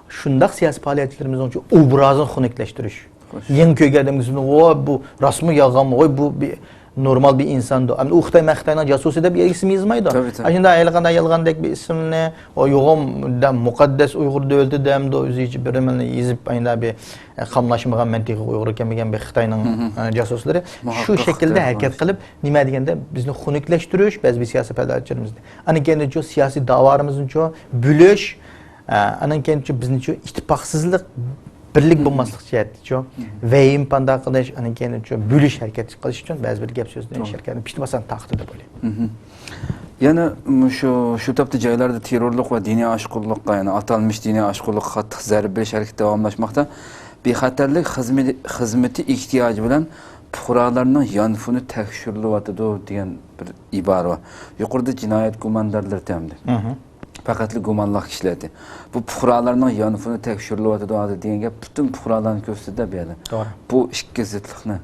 شۇنداق سىياسىي پائالىيەتچىلىرىمىزنىڭچۇ ئوبرازىنى خۇنۈكلەشتۈرۈش. خوش. يېڭى كۆرگەن ئادەمگە سىزنى، ۋو، بۇ راستمۇ يالغانمۇ؟ ۋوي، بۇ بىر نورمال بىر ئىنساندۇ. ئەمدى ئۇ خىتاي، مەن خىتاينىڭ جاسۇسى دەپ ئىسىم يازمايدۇ. تەبىئىي، تەبىئىي. ئاشۇنداق ھېلىقانداق يالغاندەك بىر ئىسىمنى، ئۇ يوغان دەم مۇقەددەس ئۇيغۇر دۆلىتى دەمدۇ، ئۆزىچە بىر نېمىنى يېزىپ، ئايندا بىر، ئە، قاملاشمىغان، مەن تېخى ئۇيغۇر ئىكەنمىكەن، بىر خىتاينىڭ، ئە، جاسۇسلىرى. شۇ شەكىلدە ھەرىكەت قىلىپ، نېمە دېگەندە بىزنى خۇنۈكلەشتۈرۈش، بەزى بىر سىياسىي پائالىيەتچىلىرىمىزنى. ئاندىن كېيىن شۇ سىياسىي داۋالىرىمىزنىچۇ بۆلۈش، ئە، ئاندىن كېيىنچۇ بىزنىچۇ ئىتتىپاقسىزلىق، بىرلىك بولماسلىق جەھەتتىچۇ ۋەھىمە پەيدا قىلىش، ئاندىن كېيىنچۇ بۆلۈش ھەرىكەت قىلىش ئۈچۈن بەزى بىر گەپ سۆزلەرنى، توغرا، ئىش ھەرىكەتنى پىتنە-پاسات تارقىتىدۇ بۇ. يەنە مۇشۇ، شۇ تاپتا جايلاردا تېررورلۇق ۋە دىنىي ئاشقۇنلۇققا، يەنى ئاتالمىش دىنىي ئاشقۇنلۇققا قاتتىق زەربە بېرىش ھەرىكىتى داۋاملاشماقتا. بىخەتەرلىك خىزمىتى، خىزمىتى ئېھتىياجى بىلەن پۇقرالارنىڭ يانفونى تەكشۈرۈلۈۋاتىدۇ دېگەن بىر ئىبارە بار. يۇقىرىدا جىنايەت گۇماندارلىرى تەمدى. پەقەتلا گۇمانلىق كىشىلەردى. بۇ پۇقرالارنىڭ يانفونى تەكشۈرۈلۈۋاتىدۇ ھازىر دېگەن گەپ پۈتۈن پۇقرالارنى كۆرسىتىدۇ بۇ يەردە. توغرا. بۇ ئىككى زىتلىقنى.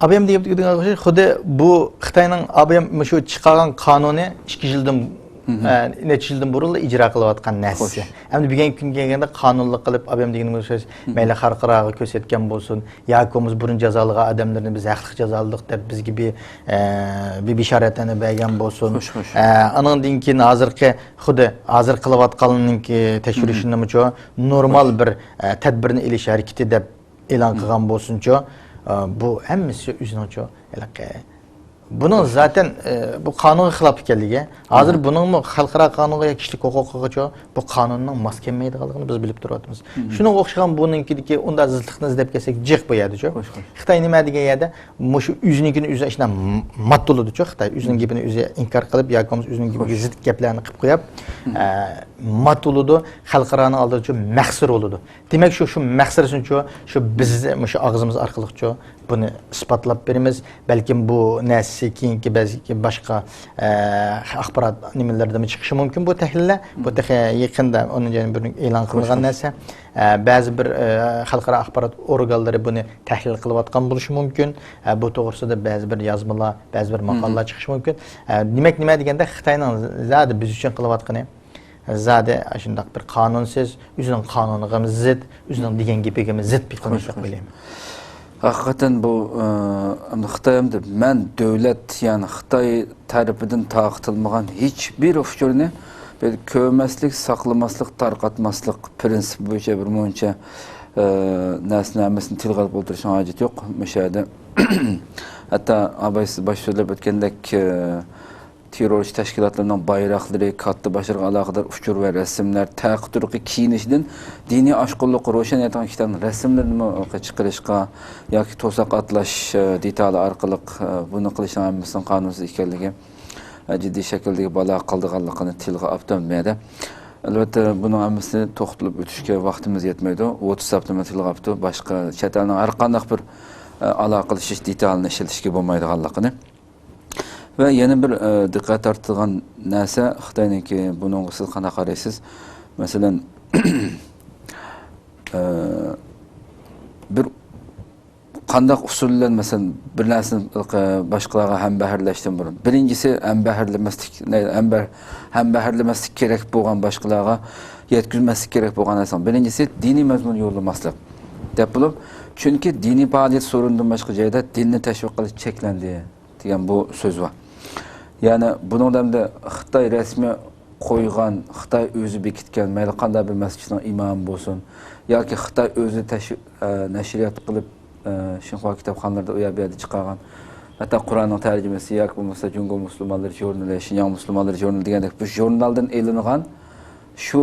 ئابىيام دېگەن خۇددى بۇ خىتاينىڭ ئابىيام مۇشۇ چىقارغان قانۇنى ئىككى يىلدىن، ئە، نەچچە يىلدىن بۇرۇنلا ئىجرا قىلىۋاتقان نەرسىسى. خوش. ئەمدى بۈگۈنكى كۈنگە كەلگەندە قانۇنلۇق قىلىپ ئابىيام دېگىنىمىز مەيلى خەلقئاراغا كۆرسەتكەن بولسۇن، ياكى بولمىسا بۇرۇن جازالىغان ئادەملىرىنى بىز ھەقلىق جازالىدۇق دەپ بىزگە بىر، ئە، بىر بېشارەتلەرنى بەرگەن بولسۇن. خوش، خوش. ئە، ئانىڭدىن كېيىن ھازىرقى، خۇددى ھازىر قىلىۋاتقاننىڭكى تەكشۈرۈشىنىمۇچۇ نورمال بىر، ئە، تەدبىرنى ئېلىش ھەرىكىتى دەپ ئېلان قىلغان بولسۇنچۇ، ئە، بۇ ھەممىسى ئۆزىنىڭچۇ ھېلىقى بۇنىڭ زاتەن، ئە، بۇ قانۇنغا خىلاپ ئىكەنلىكى، ھازىر بۇنىڭمۇ خەلقئارا قانۇنغا يا كىشىلىك ھوقۇقىغىچۇ بۇ قانۇننىڭ ماس كەلمەيدىغانلىقىنى بىز بىلىپ تۇرۇۋاتىمىز. شۇنىڭغا ئوخشىغان بۇنىڭكىدىكى ئۇنداق زىتلىقنى ئىزدەپ كەلسەك جىق بۇ يەردىچۇ. خوش، خوش. خىتاي نېمە دېگەن يەردە مۇشۇ ئۆزىنىڭكىنى ئۆزى ئاشۇنداق مات بولىدۇچۇ. خىتاي ئۆزىنىڭ گېپىنى ئۆزى ئىنكار قىلىپ ياكى بولمىسا ئۆزىنىڭ گېپىگە زىت گەپلەرنى قىلىپ قويۇپ، ئە، مات بولىدۇ. خەلقئارانىڭ ئالدىدىچۇ مەخسۇر بولىدۇ. دېمەك، شۇ، شۇ مەخسىرىسىنچۇ، شۇ بىز مۇشۇ ئاغزىمىز ئارقىلىقچۇ بۇنى ئىسپاتلاپ بېرىمىز. بەلكىم بۇ نەرسىسى كېيىنكى بەزى باشقا، ئە، ئاخبارات نېمىلىرىدىمۇ چىقىشى مۇمكىن بۇ تەھلىللەر. بۇ تېخى يېقىندا ئۇنى يەنە بىر ئېلان قىلىنغان نەرسە. ئە، بەزى بىر، ئە، خەلقئارا ئاخبارات ئورگانلىرى بۇنى تەھلىل قىلىۋاتقان بولۇشى مۇمكىن. ئە، بۇ توغرىسىدا بەزى بىر يازمىلار، بەزى بىر ماقالىلار چىقىشى مۇمكىن. ئە، دېمەك، نېمە دېگەندە خىتاينىڭ زادى بىز ئۈچۈن قىلىۋاتقىنى زادى ئاشۇنداق بىر قانۇنسىز، ئۆزىنىڭ قانۇنىغىمۇ زىت، ئۆزىنىڭ دېگەن گېپىگىمۇ زىت بىر قىلمىش دەپ ئويلايمەن. ھەقىقەتەن بۇ، ئە، ئەمدى خىتاي ئەمدى مەن دۆلەت، يەنى خىتاي تەرىپىدىن تارقىتىلمىغان ھېچبىر ئۇچۇرنى بىر كۆرمەسلىك، ساقلىماسلىق، تارقاتماسلىق پىرىنسىپى بويىچە بىر مۇنچە، ئە، نەرسىنى ھەممىسىنى تىلغا ئېلىپ ئولتۇرۇشنىڭ ھاجىتى يوق مۇشۇ يەردە. ھەتتا ئاباي سىز باشتا سۆزلەپ ئۆتكەندەك، ئە، تېررورچى تەشكىلاتلىرىنىڭ بايراقلىرى، كاتتا باشلىرىغا ئالاقىدار ئۇچۇر ۋە رەسىملەر، تەقى تۇرقى كىيىنىشىدىن دىنىي ئاشقۇنلۇققا روشەن ئېيتىلغان كىشىلەرنىڭ رەسىملىرىنىمۇ چىقىرىشقا ياكى توساق ئاتلاش، ئە، دېتالى ئارقىلىق، ئە، بۇنى قىلىشنىڭ ھەممىسىنىڭ قانۇنسىز ئىكەنلىكى، ئە، جىددىي شەكىلدىكى بالا قالىدىغانلىقىنى تىلغا ئاپتۇ مەدە. ئەلۋەتتە، بۇنىڭ ھەممىسىنى توختىلىپ ئۆتۈشكە ۋاقتىمىز يەتمەيدۇ. ۋوتساپتىمۇ تىلغا ئاپتۇ، باشقا چەت ئەلنىڭ ھەر قانداق بىر، ئە، ئالاقىلىشىش دېتالىنى ئىشلىتىشكە بولمايدىغانلىقىنى. ۋە يەنە بىر، ئە، دىققەت تارتىدىغان نەرسە خىتاينىڭكى. بۇنىڭغا سىز قانداق قارايسىز؟ مەسىلەن، ئە، بىر قانداق ئۇسۇل بىلەن، مەسىلەن، بىر نەرسىنى، ئە، باشقىلارغا ھەمبەھىرلەشتىن بۇرۇن، بىرىنچىسى، ھەمبەھىرلىمەسلىك، نە-، ھەمبەھ-، ھەمبەھىرلىمەسلىك كېرەك بولغان، باشقىلارغا يەتكۈزمەسلىك كېرەك بولغان نەرسىنىڭ بىرىنچىسى دىنىي مەزمۇن يوللىماسلىق دەپ بولۇپ، چۈنكى دىنىي پائالىيەت سورۇنىدىن باشقا جايدا دىننى تەشۋىق قىلىش چەكلەندى دېگەن بۇ سۆز بار. يەنى بۇنىڭدا ئەمدى خىتاي رەسمىي قويغان، خىتاي ئۆزى بېكىتكەن، مەيلى قانداق بىر مەسچىتنىڭ ئىمامى بولسۇن ياكى خىتاي ئۆزى تەش-، ئە، نەشرىيات قىلىپ، ئە، شىنخۇا كىتابخانىلىرىدا ئۇ يەر بۇ يەردە چىقارغان، ھەتتا قۇرئاننىڭ تەرجىمىسى ياكى بولمىسا جۇڭگو مۇسۇلمانلىرى ژۇرنىلى، شىنجاڭ مۇسۇلمانلىرى ژۇرنىلى دېگەندەك بۇ ژۇرنالدىن ئېلىنغان، شۇ،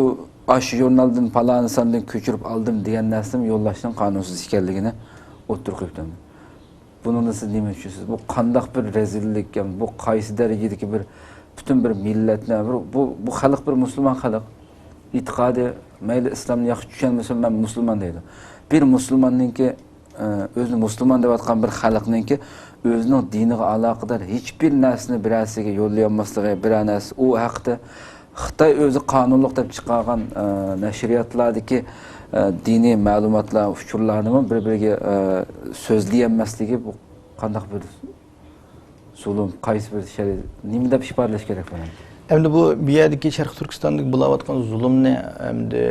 ئاشۇ ژۇرنالدىن پالان ساندىن كۆچۈرۈپ ئالدىم دېگەن نەرسىنىمۇ يوللاشنىڭ قانۇنسىز ئىكەنلىكىنى ئوتتۇرىغا قويۇپتۇ. بۇنىڭدىن سىز نېمە چۈشىنىسىز؟ بۇ قانداق بىر رەزىللىك، يا بۇ قايسى دەرىجىدىكى بىر پۈتۈن بىر مىللەتنى، بىر، بۇ، بۇ خەلق بىر مۇسۇلمان خەلق. ئېتىقادى مەيلى ئىسلامنى ياخشى چۈشەنمىسۇن، مەن مۇسۇلمان دەيدۇ. بىر مۇسۇلماننىڭكى، ئە، ئۆزىنى مۇسۇلمان دەۋاتقان بىر خەلقنىڭكى ئۆزىنىڭ دىنىغا ئالاقىدار ھېچبىر نەرسىنى بىرەرسىگە يوللىيالماسلىقى، بىرەر نەرسە ئۇ ھەقتە خىتاي ئۆزى قانۇنلۇق دەپ چىقارغان، ئە، نەشرىياتلاردىكى، ئە، دىنىي مەلۇماتلار، ئۇچۇرلارنىمۇ بىر-بىرىگە، ئە، سۆزلىيەلمەسلىكى بۇ قانداق بىر زۇلۇم، قايسى بىر شەرئىي، نېمە دەپ ئىپادىلەش كېرەك بۇنى؟ ئەمدى بۇ، بۇ يەردىكى شەرقىي تۈركىستاندىكى بولاۋاتقان زۇلۇمنى ئەمدى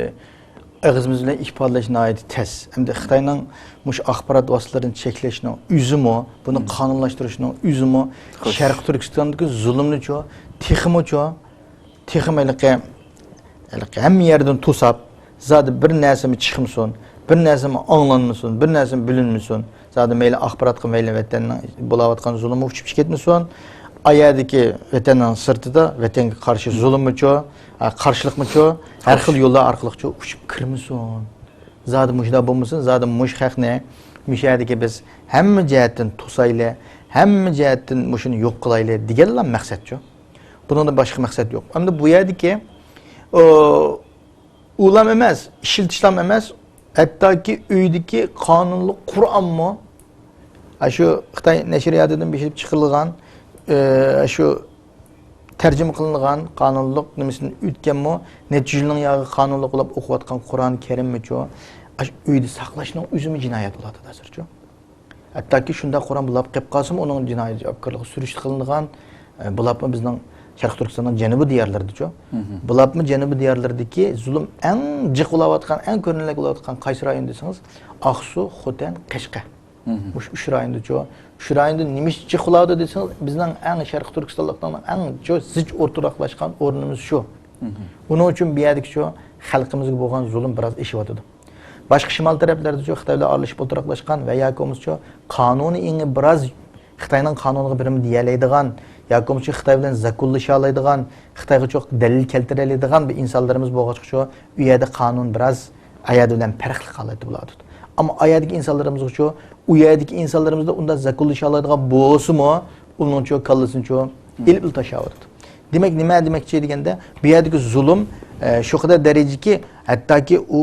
ئېغىزىمىز بىلەن ئىپادىلەش ناھايىتى تەس. ئەمدى خىتاينىڭ مۇشۇ ئاخبارات ۋاسىتىلىرىنى چەكلەشنىڭ ئۆزىمۇ، بۇنى قانۇنلاشتۇرۇشنىڭ ئۆزىمۇ شەرقىي تۈركىستاندىكى زۇلۇمنىچۇ، تېخىمۇچۇ، تېخىمۇ ھېلىقى، ھېلىقى ھەممە يەردىن توساپ، زادى بىر نەرسىمۇ چىقمىسۇن، بىر نەرسىمۇ ئاڭلانمىسۇن، بىر نەرسىمۇ بىلىنمىسۇن. زادى مەيلى ئاخباراتقا، مەيلى ۋەتەننىڭ بولاۋاتقان زۇلۇمى ئۇچۇپ كەتمىسۇن. ئا يەردىكى ۋەتەننىڭ سىرتىدا ۋەتەنگە قارشى زۇلۇممىچۇ، ھە، قارشىلىقمىچۇ، ھەر خىل يوللار ئارقىلىقچۇ ئۇچۇپ كىرمىسۇن. زادى مۇشۇنداق بولمىسۇن، زادى مۇشۇ خەقنى مۇشۇ يەردىكى بىز ھەممە جەھەتتىن توسايلى، ھەممە جەھەتتىن مۇشۇنى يوق قىلايلى دېگەنلا مەقسەتچۇ. بۇنىڭدىن باشقا مەقسەت يوق. ئەمدى بۇ يەردىكى، ئۇ، ئۇلام ئەمەس، ئىشلىتىشلام ئەمەس، ھەتتاكى ئۆيدىكى قانۇنلۇق قۇرئانمۇ، ئاشۇ خىتاي نەشرىياتىدىن بېسىپ چىقىرىلغان، ئە، شۇ تەرجىمە قىلىنغان قانۇنلۇق نېمىسىدىن ئۆتكەنمۇ، نەچچە يىلنىڭ ياغى قانۇنلۇق بولۇپ ئوقۇۋاتقان قۇرئان كەرىممىچۇ، ئاشۇ ئۆيدە ساقلاشنىڭ ئۆزىمۇ جىنايەت بولۇۋاتىدۇ ھازىرچۇ. ھەتتاكى شۇنداق قۇرئان بولاپ قېلىپ قالسىمۇ، ئۇنىڭ جىنايى جاۋابكارلىقى سۈرۈشتە قىلىنغان، ئە، بۇلاپمۇ بىزنىڭ شەرقىي تۈركىستاننىڭ جەنۇبىي دىيارلىرىدىچۇ؟ بۇلاپمۇ جەنۇبىي دىيارلىرىدىكى زۇلۇم ئەڭ جىق بولاۋاتقان، ئەڭ كۆرۈنەرلىك بولاۋاتقان قايسى رايون دېسىڭىز، ئاقسۇ، خوتەن، قەشقەر. مۇشۇ ئۈچ رايوندىچۇ؟ ئۈچ رايوندا نېمە ئىش جىق بولاۋاتىدۇ دېسىڭىز، بىزنىڭ ئەڭ شەرقىي تۈركىستانلىقلارنىڭ ئەڭ زىچ ئولتۇراقلاشقان ئورنىمىز شۇ. ئۇنىڭ ئۈچۈن بۇ يەردىكىچۇ، خەلقىمىزگە بولغان زۇلۇم بىراز ئېشىۋاتىدۇ. باشقا شىمال تەرەپلەردىچۇ خىتاي بىلەن ئارىلىشىپ ئولتۇراقلاشقان ۋە ياكى بولمىسىچۇ قانۇنى ئېڭى بىراز خىتاينىڭ قانۇنىغا بىرنېمە دېيەلەيدىغان ياكى بولمىسىچۇ خىتاي بىلەن زاكونلىشالايدىغان، خىتايغىچۇ دەلىل كەلتۈرەلەيدىغان بىر ئىنسانلىرىمىز بولغاچقىچۇ ئۇ يەردە قانۇن بىراز ئايەردە بىلەن پەرقلىق ھالەتتە بولۇۋاتىدۇ. ئەمما ئايەردىكى ئىنسانلىرىمىزغىچۇ ئۇ يەردىكى ئىنسانلىرىمىزدا ئۇنداق زاكونلىشالايدىغان بولسىمۇ ئۇنىڭچۇ كاللىسىنىچۇ ئېلىپلا تاشلاۋاتىدۇ. دېمەك، نېمە دېمەكچى دېگەندە، بۇ يەردىكى زۇلۇم، ئە، شۇ قەدەر دەرىجىكى، ھەتتاكى ئۇ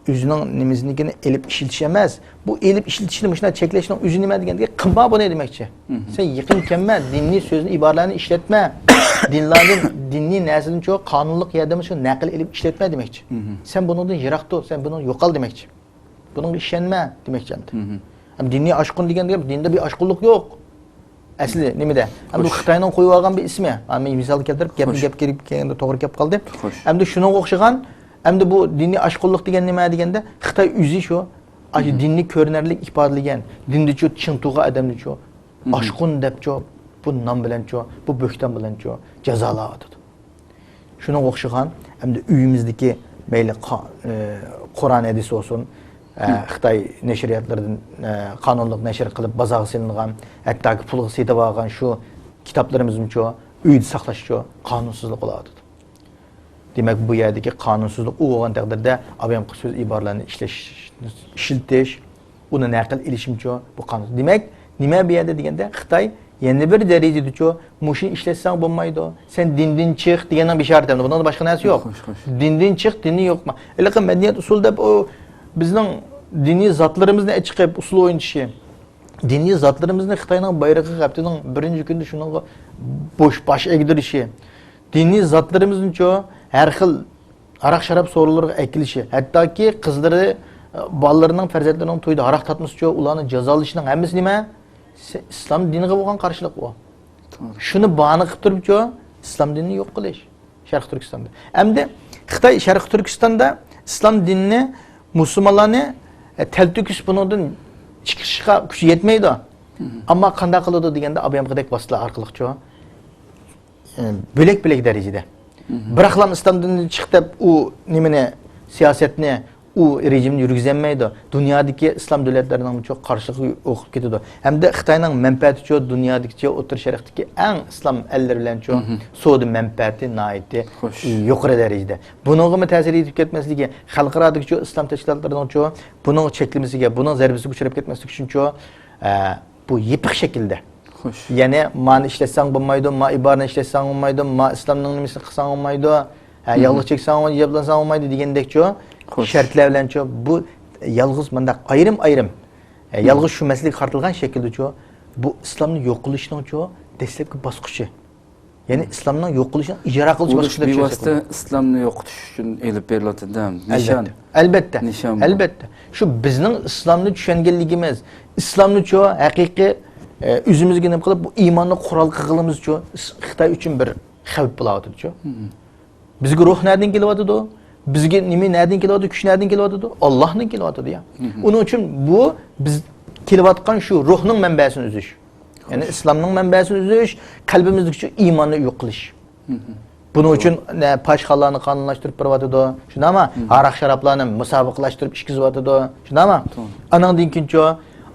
ئۆزىنىڭ نېمىسىنىڭكىنى ئېلىپ ئىشلىتىش ئەمەس. بۇ ئېلىپ ئىشلىتىشنى مۇشۇنداق چەكلەشنىڭ ئۆزى نېمە دېگەندە، قىلما بۇنى دېمەكچى. سەن يېقىن كەلمە، دىنىي سۆزنى، ئىبارىلەرنى ئىشلەتمە. دىنلاردىن، دىنىي نەرسىدىن شۇ قانۇنلۇق يەردىمۇ شۇ نەقىل ئېلىپ ئىشلەتمە دېمەكچى. سەن بۇنىڭدىن يىراق تۇر، سەن بۇنىڭ يوقال دېمەكچى. بۇنىڭغا ئىشەنمە دېمەكچى ئەمدى. ئەمدى دىنىي ئاشقۇن دېگەن گەپ، دىندا بىر ئاشقۇنلۇق يوق. ئەسلى نېمىدە؟ ئەمدى بۇ خىتاينىڭ قويۇۋالغان بىر ئىسمى. ھا، مەن مىسال كەلتۈرۈپ، گەپنى گەپكە كىرىپ كەلگەندە توغرا كەپ قالدى. ئەمدى شۇنىڭغا ئوخشىغان، ئەمدى بۇ دىنىي ئاشقۇنلۇق دېگەن نېمە دېگەندە، خىتاي ئۆزى شۇ، ئاشۇ دىننى كۆرۈنەرلىك ئىپادىلىگەن، دىندىچۇ چىڭ تۇرغان ئادەمنىچۇ، ئاشقۇن دەپچۇ، بۇ نام بىلەنچۇ، بۇ بۆھتان بىلەنچۇ جازالاۋاتىدۇ. شۇنىڭغا ئوخشىغان، ئەمدى ئۆيىمىزدىكى مەيلى قا-، ئى، قۇرئان ھەدىس بولسۇن، ئە، خىتاي نەشرىياتلىرىدىن، ئە، قانۇنلۇق نەشر قىلىپ بازارغا سېلىنغان، ھەتتاكى پۇلغا سېتىۋالغان شۇ كىتابلىرىمىزمۇچۇ، ئۆيدە ساقلاشچۇ قانۇنسىزلىق بولاۋاتىدۇ. دېمەك، بۇ يەردىكى قانۇنسىزلىق ئۇ بولغان تەقدىردە، ئابايام سۆز ئىبارىلەرنى ئىشلەش، ئىشلىتىش، ئۇنى نەقىل ئېلىشىمچۇ، بۇ قانۇن. دېمەك، نېمە بۇ يەردە دېگەندە، خىتاي يەنە بىر دەرىجىدىچۇ، مۇشۇنى ئىشلەتسەڭ بولمايدۇ، سەن دىندىن چىق دېگەننىڭ بېشارىتى. بۇنىڭدا باشقا نەرسە يوق. خوش، خوش. دىندىن چىق، دىننى يوقما. ھېلىقى مەدەنىيەت ئۇسۇل دەپ، ئۇ بىزنىڭ دىنىي زاتلىرىمىزنى ئەچىقىپ، ئۇسسۇل ئوينىتىشى. دىنىي زاتلىرىمىزنى خىتاينىڭ بايرىقىغا ھەپتىنىڭ بىرىنچى كۈنىدە شۇنىڭغا بوش باش ئەگدۈرۈشى، دىنىي زاتلىرىمىزنىچۇ ھەر خىل ھاراق-شاراب سورۇنلىرىغا ئەكېلىشى، ھەتتاكى قىزلىرى، بالىلىرىنىڭ، پەرزەنتلىرىنىڭ تويىدا ھاراق تارتمىسىچۇ ئۇلارنى جازالىشىنىڭ ھەممىسى نېمە؟ سى-، ئىسلام دىنىغا بولغان قارشىلىق ئۇ. توغرا. شۇنى باھانە قىلىپ تۇرۇپچۇ ئىسلام دىنىنى يوق قىلىش. شەرقىي تۈركىستاندا. ئەمدى خىتاي شەرقىي تۈركىستاندا ئىسلام دىنىنى، مۇسۇلمانلارنى، ئە، تەلتۆكۈس بۇنىڭدىن چىقىشقا كۈچى يەتمەيدۇ. ئەمما قانداق قىلىدۇ دېگەندە، ئابايامقىدەك ۋاسىتىلەر ئارقىلىقچۇ، ئە، بۆلەك-بۆلەك دەرىجىدە. بىراقلا ئىسلام دىنىدىن چىق دەپ ئۇ نېمىنى، سىياسەتنى، ئۇ رېجىمنى يۈرگۈزەلمەيدۇ. دۇنيادىكى ئىسلام دۆلەتلىرىنىڭچۇ قارشىلىقى ئوقۇپ كېتىدۇ. ھەمدە خىتاينىڭ مەنپەئەتىچۇ دۇنيادىكىچۇ ئوتتۇرا شەرقتىكى ئەڭ ئىسلام ئەللىرى بىلەنچۇ سودا مەنپەئەتى ناھايىتى خوش. يۇقىرى دەرىجىدە. بۇنىڭغىمۇ تەسىر يېتىپ كەتمەسلىكى، خەلقئارادىكىچۇ ئىسلام تەشكىلاتلىرىنىڭچۇ بۇنىڭ چەكلىمىسىگە، بۇنىڭ زەربىسىگە ئۇچراپ كەتمەسلىكى ئۈچۈنچۇ، ئە، بۇ يېپىق شەكىلدە. خوش. يەنى مانى ئىشلەتسەڭ بولمايدۇ، ما ئىبارىنى ئىشلەتسەڭ بولمايدۇ، ما ئىسلامنىڭ نېمىسىنى قىلساڭ بولمايدۇ، ھە، يالغۇز چەكسەڭ، ھىجابلانساڭ بولمايدۇ دېگەندەكچۇ خوش. شەرتلەر بىلەنچۇ بۇ يالغۇز مۇنداق ئايرىم-ئايرىم، ھە، يالغۇز شۇ مەسىلىگە قارىتىلغان شەكىلدىچۇ بۇ ئىسلامنى يوق قىلىشنىڭچۇ دەسلەپكى باسقۇچى. يەنى ئىسلامنىڭ يوق قىلىشىنىڭ ئىجرا قىلىش ئۇرۇش باسقۇچى دەپ بىۋاسىتە چۈشەنسەك. ئىسلامنى يوقىتىش ئۈچۈن ئېلىپ بېرىلىۋاتىدۇ. نىشان. ئەلبەتتە. ئەلبەتتە. نىشان بۇ. ئەلبەتتە. شۇ بىزنىڭ ئىسلامنى چۈشەنگەنلىكىمىز، ئىسلامنىچۇ ھەقىقىي، ئە، ئۆزىمىزگە نېمە قىلىپ، بۇ ئىماننى قورال قىلغىنىمىزچۇ خىتاي ئۈچۈن بىر خەۋپ بولاۋاتىدۇچۇ. بىزگە روھ نەدىن كېلىۋاتىدۇ؟ بىزگە نېمە نەدىن كېلىۋاتىدۇ؟ كۈچ نەدىن كېلىۋاتىدۇ؟ ئاللاھتىن كېلىۋاتىدۇ يا. ئۇنىڭ ئۈچۈن بۇ بىز كېلىۋاتقان شۇ روھنىڭ مەنبەسىنى ئۈزۈش. يەنى ئىسلامنىڭ مەنبەسىنى ئۈزۈش، قەلبىمىزدىكى شۇ ئىماننى يوق قىلىش. بۇنىڭ ئۈچۈن نە پاھىشخانىلارنى قانۇنلاشتۇرۇپ بېرىۋاتىدۇ، شۇنداقمۇ؟ ھاراق-شارابلارنى مۇسابىقىلەشتۈرۈپ ئىچكۈزۈۋاتىدۇ، شۇنداقمۇ؟ ئانىڭدىن كېيىنچۇ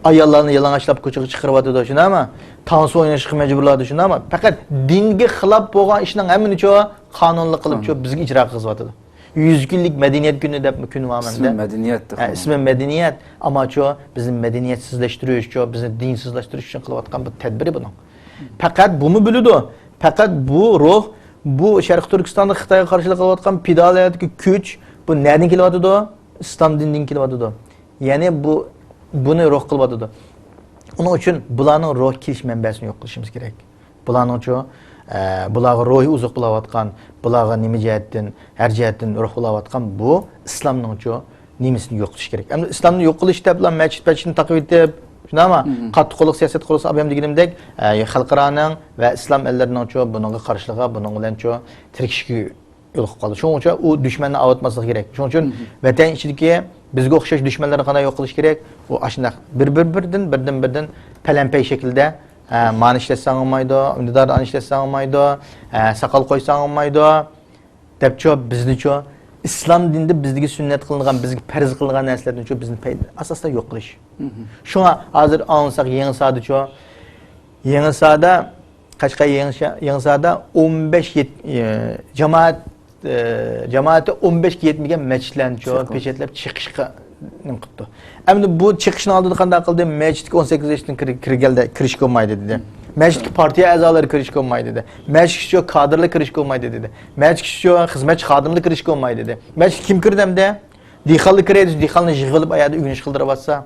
ئاياللارنى يالىڭاچلاپ كوچىغا چىقىرىۋاتىدۇ، شۇنداقمۇ؟ تانسا ئويناشقا مەجبۇرلايدۇ، شۇنداقمۇ؟ پەقەت دىنگە خىلاپ بولغان ئىشنىڭ ھەممىنىچۇ قانۇنلۇق قىلىپچۇ بىزگە ئىجرا قىلغۇزۇۋاتىدۇ. يۈز كۈنلۈك مەدەنىيەت كۈنى دەپ كۈن بار مەندە. ئىسمى مەدەنىيەت. ھە، ئىسمى مەدەنىيەت. ئەمماچۇ بىزنى مەدەنىيەتسىزلەشتۈرۈشچۇ، بىزنى دىنسىزلاشتۇرۇش ئۈچۈن قىلىۋاتقان بۇ تەدبىرى بۇنىڭ. پەقەت بۇمۇ بىلىدۇ. پەقەت بۇ روھ، بۇ شەرقىي تۈركىستاندا خىتايغا قارشىلىق قىلىۋاتقان پىدائىيەتتىكى كۈچ، بۇ نەدىن كېلىۋاتىدۇ؟ ئىسلام دىنىدىن كېلىۋاتىدۇ. يەنى بۇ، بۇنى روھ قىلىۋاتىدۇ. ئۇنىڭ ئۈچۈن بۇلارنىڭ روھ كېلىش مەنبەسىنى يوق قىلىشىمىز كېرەك. بۇلارنىڭچۇ، ئە، بۇلارغا روھىي ئوزۇق بولاۋاتقان، بۇلارغا نېمە جەھەتتىن، ھەر جەھەتتىن روھ بولاۋاتقان بۇ ئىسلامنىڭچۇ نېمىسىنى يوقىتىش كېرەك. ئەمدى ئىسلامنى يوق قىلىش دەپلا مەسچىت-پەسچىتنى تاقىۋېتىپ، شۇنداقمۇ؟ قاتتىق قوللۇق سىياسەت قۇرۇلسا، ئابايام دېگىنىمدەك، ئە، خەلقئارانىڭ ۋە ئىسلام ئەللىرىنىڭچۇ بۇنىڭغا قارشىلىقى، بۇنىڭ بىلەنچۇ تىركىشىشكە يولۇقۇپ قالدى. شۇنىڭ ئۈچۈن ئۇ دۈشمەننى ئاۋۇتماسلىق كېرەك. شۇنىڭ ئۈچۈن ۋەتەن ئىچىدىكى بىزگە ئوخشاش دۈشمەنلەرنى قانداق يوق قىلىش كېرەك؟ ئۇ ئاشۇنداق بىر، بىر، بىردىن، بىردىن، بىردىن پەلەمپەي شەكلىدە، ھە، مانى ئىشلەتسەڭ بولمايدۇ، ئۈندىدار ئانى ئىشلەتسەڭ بولمايدۇ، ھە، ساقال قويساڭ بولمايدۇ، دەپچۇ، بىزنىچۇ، ئىسلام دىنىدا بىزگە سۈننەت قىلىنغان، بىزگە پەرز قىلىنغان نەرسىلەرنىچۇ بىزنى پەي-، ئاساستا يوق قىلىش. شۇڭا ھازىر ئاڭلىساق يېڭىسادىچۇ، يېڭىسادا، قەشقەر يېڭىسا-، يېڭىسادا ئون بەش يەت-، ئى، جامائەت، ئى، جامائىتى ئون بەشكە يەتمىگەن مەسچىتلەرنىچۇ پېچەتلەپ چېقىشقا نېمە قىپتۇ. ئەمدى بۇ چېقىشنى ئالدىدا قانداق قىلدى؟ مەسچىتكە ئون سەككىز ياشتىن كىر-، كىرگەندە كىرىشكە بولمايدۇ دېدى. مەسچىتكە پارتىيە ئەزالىرى كىرىشكە بولمايدۇ دېدى. مەسچىتكىچۇ كادىرلار كىرىشكە بولمايدۇ دېدى. مەسچىتكىچۇ خىزمەتچى خادىملار كىرىشكە بولمايدۇ دېدى. مەسچىتكە كىم كىردى ئەمدى؟ دېھقانلار كىرەيدۇ، دېھقاننى يىغىۋېلىپ ئايەردە ئۆگىنىش قىلدۇرۇۋاتسا.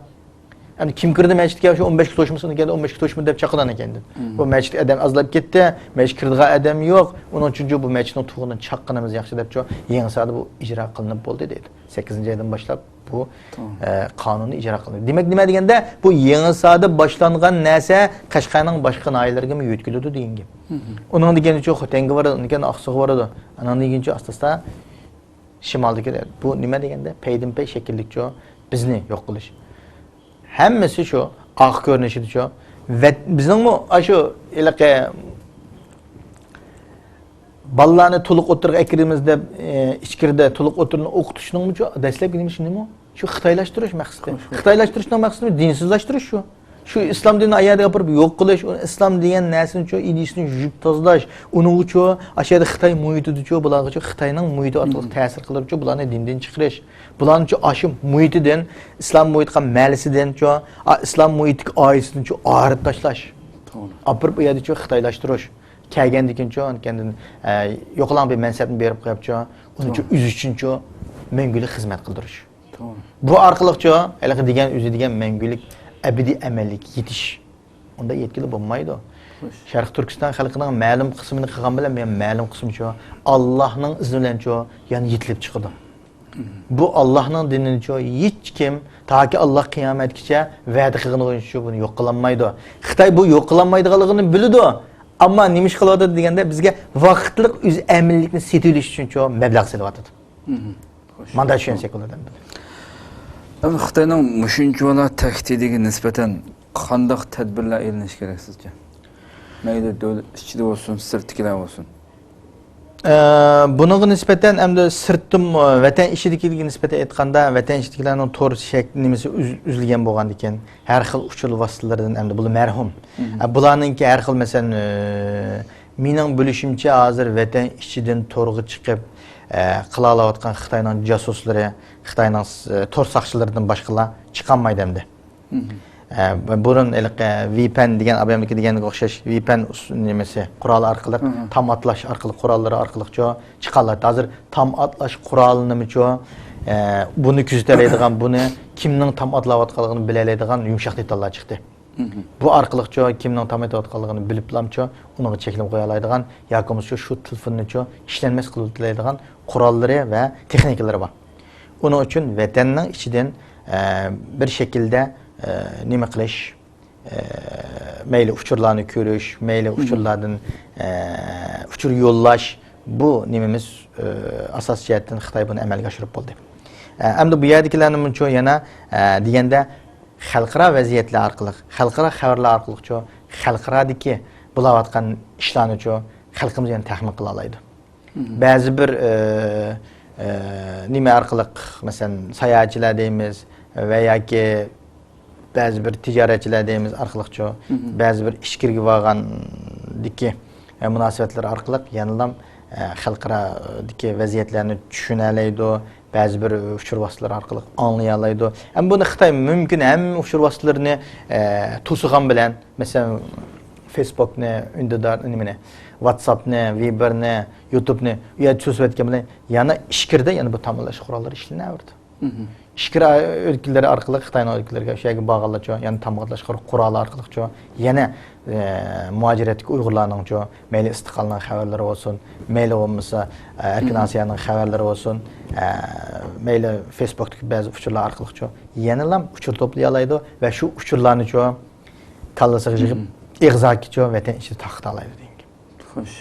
ئەمدى كىم كىردى مەسچىتكە؟ شۇ ئون بەشكە توشمىسۇن ئىكەن، ئون بەشكە توشمىدى دەپ چاقىدىغان ئىكەن. بۇ مەسچىتكە ئادەم ئازلاپ كەتتى، مەسچىتكە كىرىدىغان ئادەم يوق. ئۇنىڭ ئۈچۈن بۇ مەسچىتنىڭ تۇغىنىنى چاققىنىمىز ياخشى دەپچۇ، يېڭىسادا بۇ ئىجرا قىلىنىپ بولدى دەيدۇ. سەككىزىنچى ئايدىن باشلاپ بۇ، ئە، قانۇننى ئىجرا قىلىندى. دېمەك، نېمە دېگەندە، بۇ يېڭىسادا باشلانغان نەرسە قەشقەرنىڭ باشقا ناھىيەلىرىگىمۇ يۆتكىلىدۇ دېگەن گەپ. ئۇنىڭ دېگىنىچۇ خوتەنگە بارىدۇ، ئۇنىڭدىن كېيىن ئاقسۇغا بارىدۇ. ئۇنىڭدىن كېيىنچۇ ئاستا-ئاستا شىمالدىكى، بۇ نېمە دېگەندە، پەيدىنپەي شەكىللىكچۇ بىزنى يوق قىلىش. ھەممىسى شۇ ئارقا كۆرۈنۈشىدىچۇ. ۋەت-، بىزنىڭمۇ ئاشۇ ھېلىقى بالىلارنى تولۇق ئوتتۇرىغا ئەكىرىمىز دەپ، ئى، ئىچكىرىدە تولۇق ئوتتۇرىنى ئوقۇتۇشنىڭمۇچۇ دەسلەپكى نېمىسى نېمە؟ شۇ خىتايلاشتۇرۇش مەقسىتى. خىتايلاشتۇرۇشنىڭ مەقسىتى دىنسىزلاشتۇرۇش شۇ. شۇ ئىسلام دىنىنى ئايەردە ئاپىرىپ يوق قىلىش، ئۇنى ئىسلام دېگەن نەرسىنىچۇ، ئىدىيىسىنى يۇيۇپ تازىلاش، ئۇنىڭغىچۇ ئاشۇ يەردە خىتاي مۇھىتىدىچۇ، بۇلارغىچۇ خىتاينىڭ مۇھىتى ئارقىلىق تەسىر قىلدۇرۇپچۇ، بۇلارنى دىندىن چىقىرىش، بۇلارنىچۇ ئاشۇ مۇھىتىدىن، ئىسلام مۇھىتقا مەلىسىدىنچۇ، ئا، ئىسلام مۇھىتتىكى ئائىلىسىدىنچۇ ئايرىپ تاشلاش. توغرا. ئاپىرىپ ئۇ يەردىچۇ خىتايلاشتۇرۇش. كەلگەندىن كېيىنچۇ، ئاندىن، ئە، يوقىلاڭ بىر مەنسەپنى بېرىپ قويۇپچۇ، ئۇنىچۇ توغرا. ئۈزۈش ئۈچۈنچۇ مەڭگۈلۈك خىزمەت قىلدۇرۇش. توغرا. بۇ ئارقىلىقچۇ، ھېلىقى دېگەن ئۆزى دېگەن مەڭگۈلۈك ئەبەدىي ئەمەللىككە يېتىش. ئۇنداق يەتكىلى بولمايدۇ. خوش. شەرقىي تۈركىستان خەلقىنىڭ مەلۇم قىسمىنى قىلغان بىلەن مەلۇم قىسمىچۇ، ئاللاھنىڭ ئىزنى بىلەنچۇ، يەنە يېتىلىپ چىقىدۇ. بۇ ئاللاھنىڭ دىنىنىچۇ ھېچكىم تاكى ئاللاھ قىيامەتكىچە ۋەدە قىلغىنىغىچۇ بۇنى يوق قىلالمايدۇ. خىتاي بۇ يوق قىلالمايدىغانلىقىنى بىلىدۇ. ئەمما نېمە ئىش قىلىۋاتىدۇ دېگەندە، بىزگە ۋاقىتلىق ئۆز ئەمىنلىكنى سېتىۋېلىش ئۈچۈنچۇ مەبلەغ سېلىۋاتىدۇ. مانداق چۈشەنسەك بولىدۇ ئەمدى. ئەمدى خىتاينىڭ مۇشۇنچىۋالا تەھدىتىگە نىسبەتەن قانداق تەدبىرلەر ئېلىنىشى كېرەك سىزچە؟ مەيلى دۆلەت ئىچىدە بولسۇن، سىرتتىكىلەر بولسۇن. ئە، بۇنىڭغا نىسبەتەن ئەمدى سىرتتىن، ۋەتەن ئىچىدىكىگە نىسبەتەن ئېيتقاندا، ۋەتەن ئىچىدىكىلەرنىڭ تور شەك-، نېمىسى ئۈز-، ئۈزۈلگەن بولغاندىكىن، ھەر خىل ئۇچۇر ۋاسىتىلىرىدىن ئەمدى بۇلار مەرھۇم. ئە، بۇلارنىڭكى ھەر خىل، مەسىلەن، ئە، مېنىڭ بىلىشىمچە، ھازىر ۋەتەن ئىچىدىن تورغا چىقىپ، ئە، قىلالاۋاتقان خىتاينىڭ جاسۇسلىرى، خىتاينىڭ، ئە، تور ساقچىلىرىدىن باشقىلار چىقالمايدۇ ئەمدى. ئە، بۇرۇن ھېلىقى ۋىپەن دېگەن، ئامېرىكا دېگەنگە ئوخشاش ۋىپەن ئۇس-، نېمىسى، قورالى ئارقىلىق، تام ئاتلاش ئارقىلىق، قوراللىرى ئارقىلىقچۇ چىقالاتتى. ھازىر تام ئاتلاش قورالىنىمۇچۇ، ئە، بۇنى كۆزىتەلەيدىغان، بۇنى كىمنىڭ تام ئاتلاۋاتقانلىقىنى بىلەلەيدىغان يۇمشاق دېتاللار چىقتى. بۇ ئارقىلىقچۇ كىمنىڭ تام ئېتىۋاتقانلىقىنى بىلىپلامچۇ ئۇنىڭغا چەكلىمە قويالايدىغان ياكى بولمىسا شۇ تېلېفوننىچۇ ئىشلەنمەس قىلىۋېتەلەيدىغان قوراللىرى ۋە تېخنىكىلىرى بار. ئۇنىڭ ئۈچۈن ۋەتەننىڭ ئىچىدىن، ئە، بىر شەكىلدە، ئە، نېمە قىلىش، ئە، مەيلى ئۇچۇرلارنى كۆرۈش، مەيلى ئۇچۇرلاردىن، ئە، ئۇچۇر يوللاش، بۇ نېمىمىز، ئە، ئاساسىي جەھەتتىن خىتاي بۇنى ئەمەلگە ئاشۇرۇپ بولدى. ئە، ئەمدى بۇ يەردىكىلەرنىمۇچۇ يەنە، ئە، دېگەندە، خەلقئارا ۋەزىيەتلەر ئارقىلىق، خەلقئارا خەۋەرلەر ئارقىلىقچۇ، خەلقئارادىكى بولاۋاتقان ئىشلارنىچۇ خەلقىمىز يەنە تەخمىن قىلالايدۇ. بەزى بىر، ئە، ئە، نېمە ئارقىلىق، مەسىلەن، ساياھەتچىلەر دەيمىز ۋە ياكى بەزى بىر تىجارەتچىلەر دەيمىز ئارقىلىقچۇ، بەزى بىر ئىچكىرىگە بارغاندىكى، ئە، مۇناسىۋەتلەر ئارقىلىق يەنىلام، ئە، خەلقئارادىكى ۋەزىيەتلەرنى چۈشىنەلەيدۇ، بەزى بىر ئۇچۇر ۋاسىتىلىرى ئارقىلىق ئاڭلىيالايدۇ. ئەمما بۇنى خىتاي مۇمكىن ھەممە ئۇچۇر ۋاسىتىلىرىنى، ئە، توسىغان بىلەن، مەسىلەن، فېيسبوكنى، ئۈندىدار، نېمىنى، ۋاتساپنى، ۋىبېرنى، يۇتۇبنى ئۇ يەردە توسۇۋەتكەن بىلەن يەنە ئىچكىرىدە يەنە بۇ تامغىلاش قوراللىرى ئىشلىنەۋېرىدۇ. ئىچكىرى ئۆلكىلىرى ئارقىلىق، خىتاينىڭ ئۆلكىلىرىگە، شۇ يەرگە بارغانلارچۇ يەنە تامغىلاش قورالى ئارقىلىقچۇ يەنە، ئە، مۇھاجىرەتتىكى ئۇيغۇرلارنىڭچۇ مەيلى ئىستىقلالنىڭ خەۋەرلىرى بولسۇن، مەيلى بولمىسا، ئە، ئەركىن ئاسىيانىڭ خەۋەرلىرى بولسۇن، ئە، مەيلى فېيسبوكتىكى بەزى ئۇچۇرلار ئارقىلىقچۇ يەنىلام ئۇچۇر توپلىيالايدۇ ۋە شۇ ئۇچۇرلارنىچۇ كاللىسىغا يىغىپ، ئېغىزاكىچۇ ۋەتەن ئىچىدە تارقىتالايدۇ دېگەن گەپ. خوش.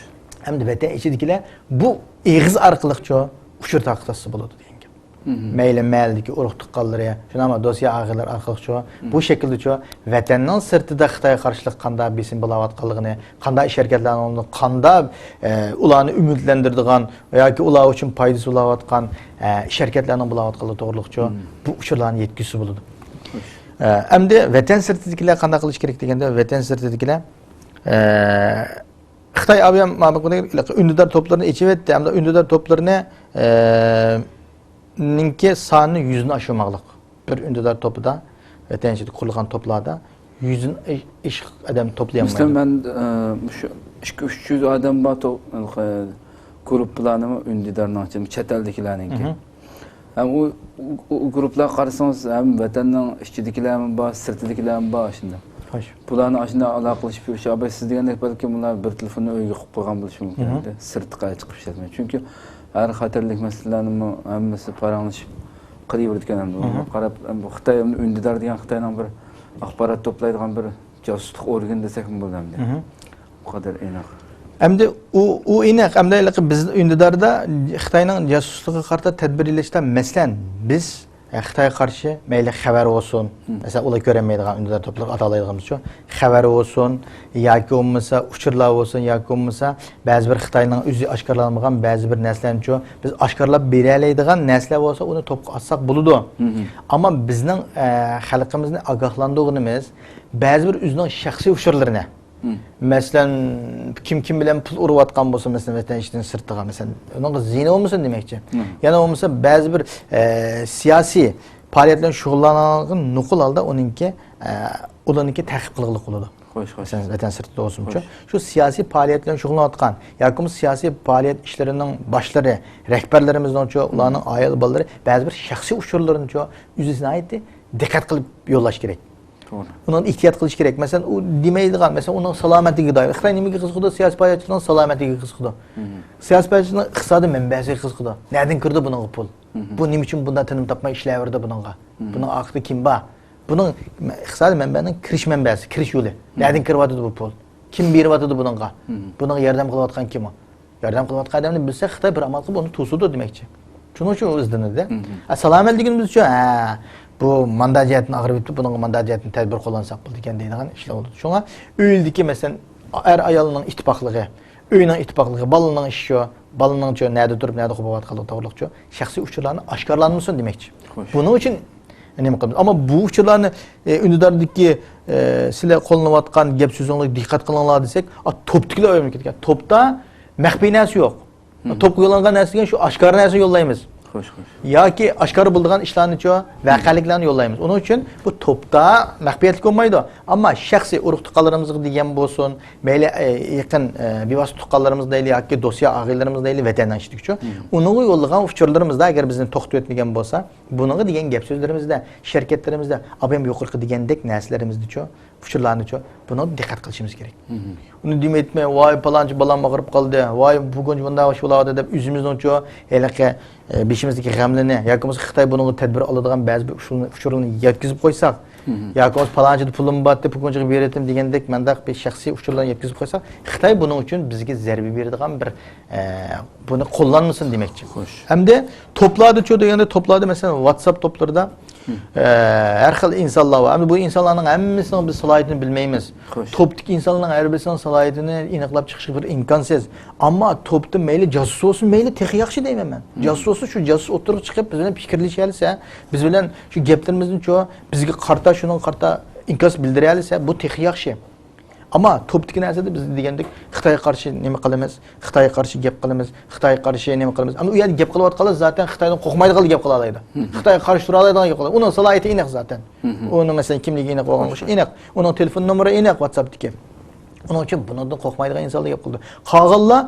ئەمدى ۋەتەن ئىچىدىكىلەر بۇ ئېغىز ئارقىلىقچۇ ئۇچۇر تارقىتىۋاتسا بولىدۇ دېگەن گەپ. مەيلى مەھەللىدىكى ئۇرۇق تۇغقانلىرى، شۇنداقمۇ دوست يار ئاغىنىلەر ئارقىلىقچۇ، بۇ شەكىلدىچۇ ۋەتەننىڭ سىرتىدا خىتايغا قارشىلىق قانداق بېسىم بولاۋاتقانلىقىنى، قانداق ئىش ھەرىكەتلەرنىڭ قانداق، ئە، ئۇلارنى ئۈمىدلەندۈرىدىغان ياكى ئۇلار ئۈچۈن پايدىسى بولاۋاتقان، ئە، ئىش ھەرىكەتلەرنىڭ بولاۋاتقانلىقى توغرىلىقچۇ بۇ ئۇچۇرلارنى يەتكۈزسە بولىدۇ. ئە، ئەمدى ۋەتەن سىرتىدىكىلەر قانداق قىلىش كېرەك دېگەندە، ۋەتەن سىرتىدىكىلەر، ئە، خىتاي ئاۋىئا مۇنېۋېر ئۈندىدار توپلىرىنى ئېچىۋەتتى. ئەمدى ئۈندىدار توپلىرىنى، ئە، نىڭكى سانى يۈزنى ئاشۇرماقلىق. بىر ئۈندىدار توپىدا، ۋەتەن ئىچىدە قۇرۇلغان توپلاردا يۈزدىن ئېش-، ئېشىق ئادەم توپلىيالمايدۇ. مەسىلەن، مەن، ئە، مۇشۇ ئىككى يۈز، ئۈچ يۈز ئادەم بار توپ، ئە، گۇرۇپپىلارنىمۇ ئۈندىدارنىڭ ئىچىدە، چەت ئەلدىكىلەرنىڭكى. ھەم ئۇ، ئۇ، ئۇ گۇرۇپپىلارغا قارىسىڭىز، ھەم ۋەتەننىڭ ئىچىدىكىلەرمۇ بار، سىرتىدىكىلەرمۇ بار ئاشۇنداق. خوش. بۇلارنى ئاشۇنداق ئالاقىلىشىپ يۈرۈش، ئاباي، سىز دېگەندەك بەلكىم ئۇلار بىر تېلېفوننى ئۆيگە قىلىپ قويغان بولۇشى مۇمكىن ئەمدى. سىرتقا چىقىپ ئىشلەتمەي. چۈنكى ھەر خەتەرلىك مەسىلىلەرنىمۇ ھەممىسى پاراڭلىشىپ قىلىۋېرىدىكەن ئەمدى. ئۇنى قاراپ، ئەمدى خىتاي ئەمدى ئۈندىدار دېگەن خىتاينىڭ بىر ئاخبارات توپلايدىغان بىر جاسۇسلۇق ئورگىنى دېسەكمۇ بولىدۇ ئەمدى. بۇ قەدەر ئېنىق. ئەمدى ئۇ، ئۇ ئېنىق. ئەمدى ھېلىقى بىز ئۈندىداردا خىتاينىڭ جاسۇسلۇقىغا قارىتا تەدبىر ئېلىشتا، مەسىلەن، بىز خىتايغا قارشى مەيلى خەۋەر بولسۇن، مەسىلەن، ئۇلار كۆرەلمەيدىغان ئۈندىدار توپلىرىغا ئاتالايدىغان بولسا، خەۋەر بولسۇن ياكى بولمىسا ئۇچۇرلار بولسۇن ياكى بولمىسا بەزى بىر خىتاينىڭ ئۆزى ئاشكارىلانمىغان بەزى بىر نەرسىلەرنىچۇ، بىز ئاشكارىلاپ بېرەلەيدىغان نەرسىلەر بولسا ئۇنى توپقا ئاتساق بولىدۇ. ئەمما بىزنىڭ ئە، خەلقىمىزنى ئاگاھلاندۇرغىنىمىز بەزى بىر ئۆزىنىڭ شەخسىي ئۇچۇرلىرىنى، مەسىلەن، كىم كىم بىلەن پۇل ئۇرۇۋاتقان بولسا، مەسىلەن، ۋەتەن ئىچىدىن سىرتىغا، مەسىلەن، ئۇنىڭغا زىيىنى بولمىسۇن دېمەكچى. يەنە بولمىسا بەزى بىر ئە، سىياسىي پائالىيەت بىلەن شۇغۇللانغان نوقۇل ھالدا ئۇنىڭكى ئە، ئۇلارنىڭكى تەقىب قىلغىلىق بولىدۇ. خوش، خوش. مەسىلەن، ۋەتەن سىرتىدا بولسۇنچۇ، شۇ سىياسىي پائالىيەت بىلەن شۇغۇللىنىۋاتقان ياكى بولمىسا سىياسىي پائالىيەت ئىشلىرىنىڭ باشلىرى، رەھبەرلىرىمىزنىڭچۇ، ئۇلارنىڭ ئائىلە بالىلىرى بەزى بىر شەخسىي ئۇچۇرلىرىنىچۇ ئۆزى ناھايىتى دىققەت قىلىپ يوللاش كېرەك. توغرا. ئۇنىڭدىن ئېھتىيات قىلىش كېرەك. مەسىلەن، ئۇ دېمەيدىغان، مەسىلەن، ئۇنىڭ سالامەتلىكىگە دائىر. خىتاي نېمىگە قىزىقىدۇ؟ سىياسىي پائالىيەتچىلەرنىڭ سالامەتلىكىگە قىزىقىدۇ. سىياسىي پائالىيەتچىلەرنىڭ ئىقتىسادىي مەنبەسىگە قىزىقىدۇ. نەدىن كىرىدۇ بۇنىڭغا پۇل؟ بۇ نېمە ئۈچۈن بۇنداق تىنىم تاپماي ئىشلەۋېرىدۇ بۇنىڭغا؟ بۇنىڭ ئارقىدا كىم بار؟ بۇنىڭ ئىقتىسادىي مەنبەنىڭ كىرىش مەنبەسى، كىرىش يولى. نەدىن كىرىۋاتىدۇ بۇ پۇل؟ كىم بېرىۋاتىدۇ بۇنىڭغا؟ بۇنىڭغا ياردەم قىلىۋاتقان كىم ئۇ؟ ياردەم قىلىۋاتقان ئادەمنى بىلسە، خىتاي بىر ئامال قىلىپ ئۇنى توسىدۇ دېمەكچى. شۇنىڭ ئۈچۈن ئۇ ئىزدىنىدۇ. ئە، سالامەتلىكىمىزچۇ، ھە، بۇ ماندا جەھەتتىن ئاغرىپ كېتىپ، بۇنىڭغا ماندا جەھەتتىن تەدبىر قوللانساق بولىدىكەن دەيدىغان ئىشلار بولىدۇ. شۇڭا ئۆيدىكى، مەسىلەن، ئەر ئايالنىڭ ئىتتىپاقلىقى، ئۆينىڭ ئىتتىپاقلىقى، بالىنىڭ ئىشىچۇ، بالىنىڭچۇ، نەدە تۇرۇپ، نەدە قوپۇۋاتقانلىقى توغرىلىقچۇ، شەخسىي ئۇچۇرلارنى ئاشكارىلانمىسۇن دېمەكچى. بۇنىڭ ئۈچۈن نېمە قىلىمىز؟ ئەمما بۇ ئۇچۇرلارنى، ئە، ئۈندىداردىكى، ئە، سىلەر قوللىنىۋاتقان گەپ سۆزۈڭلارگە دىققەت قىلىڭلار دېسەك، ئا، توپتىكىلەر ئۆرۈنۈپ كەتكەن. توپتا مەخپىي نەرسە يوق. توپقا يوللانغان نەرسە دېگەن شۇ ئاشكارا نەرسە يوللايمىز. خوش، خوش. ياكى ئاشكارا بولىدىغان ئىشلارنىچۇ، ۋەقەلىكلەرنى يوللايمىز. ئۇنىڭ ئۈچۈن بۇ توپتا مەخپىيەتلىك بولمايدۇ. ئەمما شەخسىي ئۇرۇق تۇغقانلىرىمىزغا دېگەن بولسۇن، مەيلى، ئە، يېقىن، ئە، بىۋاسىتە تۇغقانلىرىمىز دەيلى ياكى دوست يا ئاغىنىلىرىمىز دەيلى ۋەتەننىڭ ئىچىدىكىچۇ، ئۇنىڭغا يوللىغان ئۇچۇرلىرىمىزدا ئەگەر بىزنى توختىتىۋەتمىگەن بولسا، بۇنىڭغا دېگەن گەپ سۆزلىرىمىزدە، ئىش ھەرىكەتلىرىمىزدە، ئابايام يۇقىرىقى دېگەندەك نەرسىلىرىمىزدىچۇ، ئۇچۇرلارنىچۇ، بۇنىڭغا دىققەت قىلىشىمىز كېرەك. ئۇنى دېمەيتمەي، ۋاي، پالانچى بالام ئاغرىپ قالدى، ۋاي، بۈگۈنچە بۇنداق ئىش بولاۋاتىدۇ دەپ، ئۆزىمىزنىڭچۇ ھېلىقى، ئە، بېشىمىزدىكى غەملىرىنى ياكى بولمىسا خىتاي بۇنىڭغا تەدبىر ئالىدىغان بەزى بىر ئۇچۇرلىرىنى، ئۇچۇرلىرىنى يەتكۈزۈپ قويساق، ياكى بولمىسا پالانچىدا پۇلۇم بار دەپ، بۈگۈنچىگە بېرىۋېتىم دېگەندەك مۇنداق بىر شەخسىي ئۇچۇرلارنى يەتكۈزۈپ قويساق، خىتاي بۇنىڭ ئۈچۈن بىزگە زەربە بېرىدىغان بىر ئە، بۇنى قوللانمىسۇن دېمەكچى. خوش. ئەمدى توپلاردىچۇ دېگەندە، توپلاردا، مەسىلەن، ۋاتساپ توپلىرىدا، ئە، ھەر خىل ئىنسانلار بار. ئەمدى بۇ ئىنسانلارنىڭ ھەممىسىنىڭ بىز سالاھىيىتىنى بىلمەيمىز. خوش. توپتىكى ئىنسانلارنىڭ ھەر بىرسىنىڭ سالاھىيىتىنى ئېنىقلاپ چىقىشقا بىر ئىمكانسىز. ئەمما توپتا مەيلى جاسۇس بولسۇن، مەيلى تېخى ياخشى دەيمەن مەن. جاسۇس بولسۇن، شۇ جاسۇس ئوتتۇرىغا چىقىپ، بىز بىلەن پىكىرلىشەلىسە، بىز بىلەن شۇ گەپلىرىمىزنىچۇ، بىزگە قارىتا، شۇنىڭغا قارىتا ئىنكاس بىلدۈرەلىسە، بۇ تېخى ياخشى. ئەمما توپتىكى نەرسىدە بىز دېگەندەك خىتايغا قارشى نېمە قىلىمىز، خىتايغا قارشى گەپ قىلىمىز، خىتايغا قارشى نېمە قىلىمىز. ئەمدى ئۇ يەردە گەپ قىلىۋاتقانلار زاتەن خىتايدىن قورقمايدىغانلا گەپ قىلالايدۇ. خىتايغا قارشى تۇرالايدىغان گەپ قىلىدۇ. ئۇنىڭ سالاھىيىتى ئېنىق زاتەن. ئۇنىڭ، مەسىلەن، كىملىكى ئېنىق، بولغان ئىش ئېنىق. ئۇنىڭ تېلېفون نومۇرى ئېنىق ۋاتساپتىكى. ئۇنىڭ ئۈچۈن بۇنىڭدىن قورقمايدىغان ئىنسانلار گەپ قىلىدۇ. قالغانلار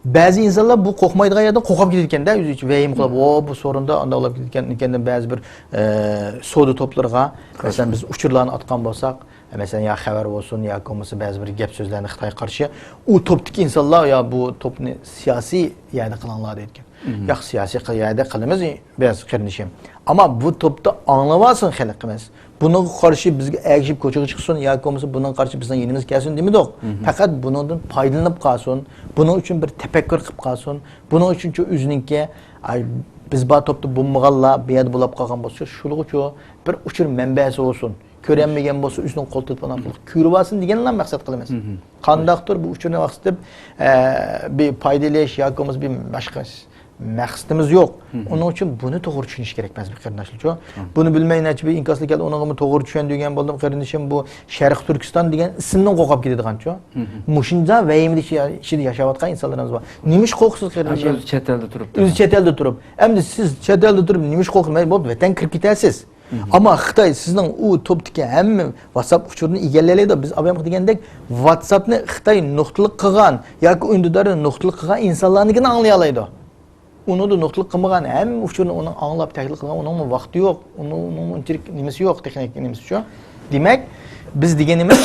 بەزى ئىنسانلار بۇ قورقمايدىغان يەردىن قورقۇپ كېتىدىكەن-دە، ئۆزى ئۈچۈن ۋەھىمە قىلىپ، ۋو، بۇ سورۇندا ئانداق بولۇپ كېتىدىكەن، ئىكەندىن بەزى بىر، ئە، سودا توپلىرىغا، مەسىلەن، بىز ئۇچۇرلارنى ئاتقان بولساق، مەسىلەن، يا خەۋەر بولسۇن، ياكى بولمىسا بەزى بىر گەپ سۆزلەرنى خىتايغا قارشى، ئۇ توپتىكى ئىنسانلار، يا بۇ توپنى سىياسىي يەردە قىلىڭلار دەيدىكەن. ياق، سىياسىي قىل-، يەردە قىلىمىز، بەزى قېرىندىشىم. ئەمما بۇ توپتا ئاڭلىۋالسۇن خەلقىمىز. بۇنىڭغا قارشى بىزگە ئەگىشىپ كوچىغا چىقسۇن ياكى بولمىسا بۇنىڭغا قارشى بىزنىڭ يېنىمىزغا كەلسۇن دېمىدۇق. پەقەت بۇنىڭدىن پايدىلىنىپ قالسۇن، بۇنىڭ ئۈچۈن بىر تەپەككۇر قىلىپ قالسۇن، بۇنىڭ ئۈچۈنچۇ ئۆزىنىڭكى، ئاي، بىز بار توپتا بولمىغانلار بۇ يەردە بولاپ قالغان بولسا، شۇلىغىچۇ بىر ئۇچۇر مەنبەسى بولسۇن. كۆرەلمىگەن بولسا ئۆزىنىڭ قول تېلېفونى ئارقىلىق كۆرۈۋالسۇن دېگەنلا مەقسەت قىلىمىز. قانداقتۇر بۇ ئۇچۇرنى ۋاسىتىپ، ئە، بىر پايدا ئېلىش ياكى بولمىسا بىر باشقا مەقسىتىمىز يوق. ئۇنىڭ ئۈچۈن بۇنى توغرا چۈشىنىش كېرەك بەزى بىر قېرىنداشلارچۇ. بۇنى بىلمەي نەچچە بىر ئىنكاسلار كەلدى، ئۇنىڭغىمۇ توغرا چۈشەندۈرگەن بولدۇم قېرىندىشىم، بۇ شەرقىي تۈركىستان دېگەن ئىسىمدىن قورقۇپ كېتىدىغانچۇ. مۇشۇنداق ۋەھىمىلىك ئىچىدە ياشاۋاتقان ئىنسانلىرىمىز بار. نېمىشقا قورقىسىز قېرىندىشىم؟ ئۆزى چەت ئەلدە تۇرۇپ. ئۆزى چەت ئەلدە تۇرۇپ. ئەمدى سىز چەت ئەلدە تۇرۇپ نېمىشقا قورقىسىز؟ مەيلى، بولدى، ۋەتەنگە كىرىپ كېتەرسىز. ئەمما خىتاي سىزنىڭ ئۇ توپتىكى ھەممە ۋاتساپ ئۇچۇرىنى ئىگىلەيدۇ. بىز ئابايام دېگەندەك ۋاتساپنى خىتاي نۇقتىلىق قىلغان ياكى ئۈندىدارنى نۇقتىلىق قىلغان ئىنسانلارنىڭكىنى ئاڭلىيالايدۇ. ئۇنىڭدا نۇقتىلىق قىلمىغان ھەممە ئۇچۇرنى ئۇنىڭ ئاڭلاپ تەھلىل قىلغان ئۇنىڭمۇ ۋاقتى يوق. ئۇنىڭ، ئۇنىڭمۇ ئۇنچىلىك نېمىسى يوق، تېخنىك نېمىسىچۇ. دېمەك، بىز دېگىنىمىز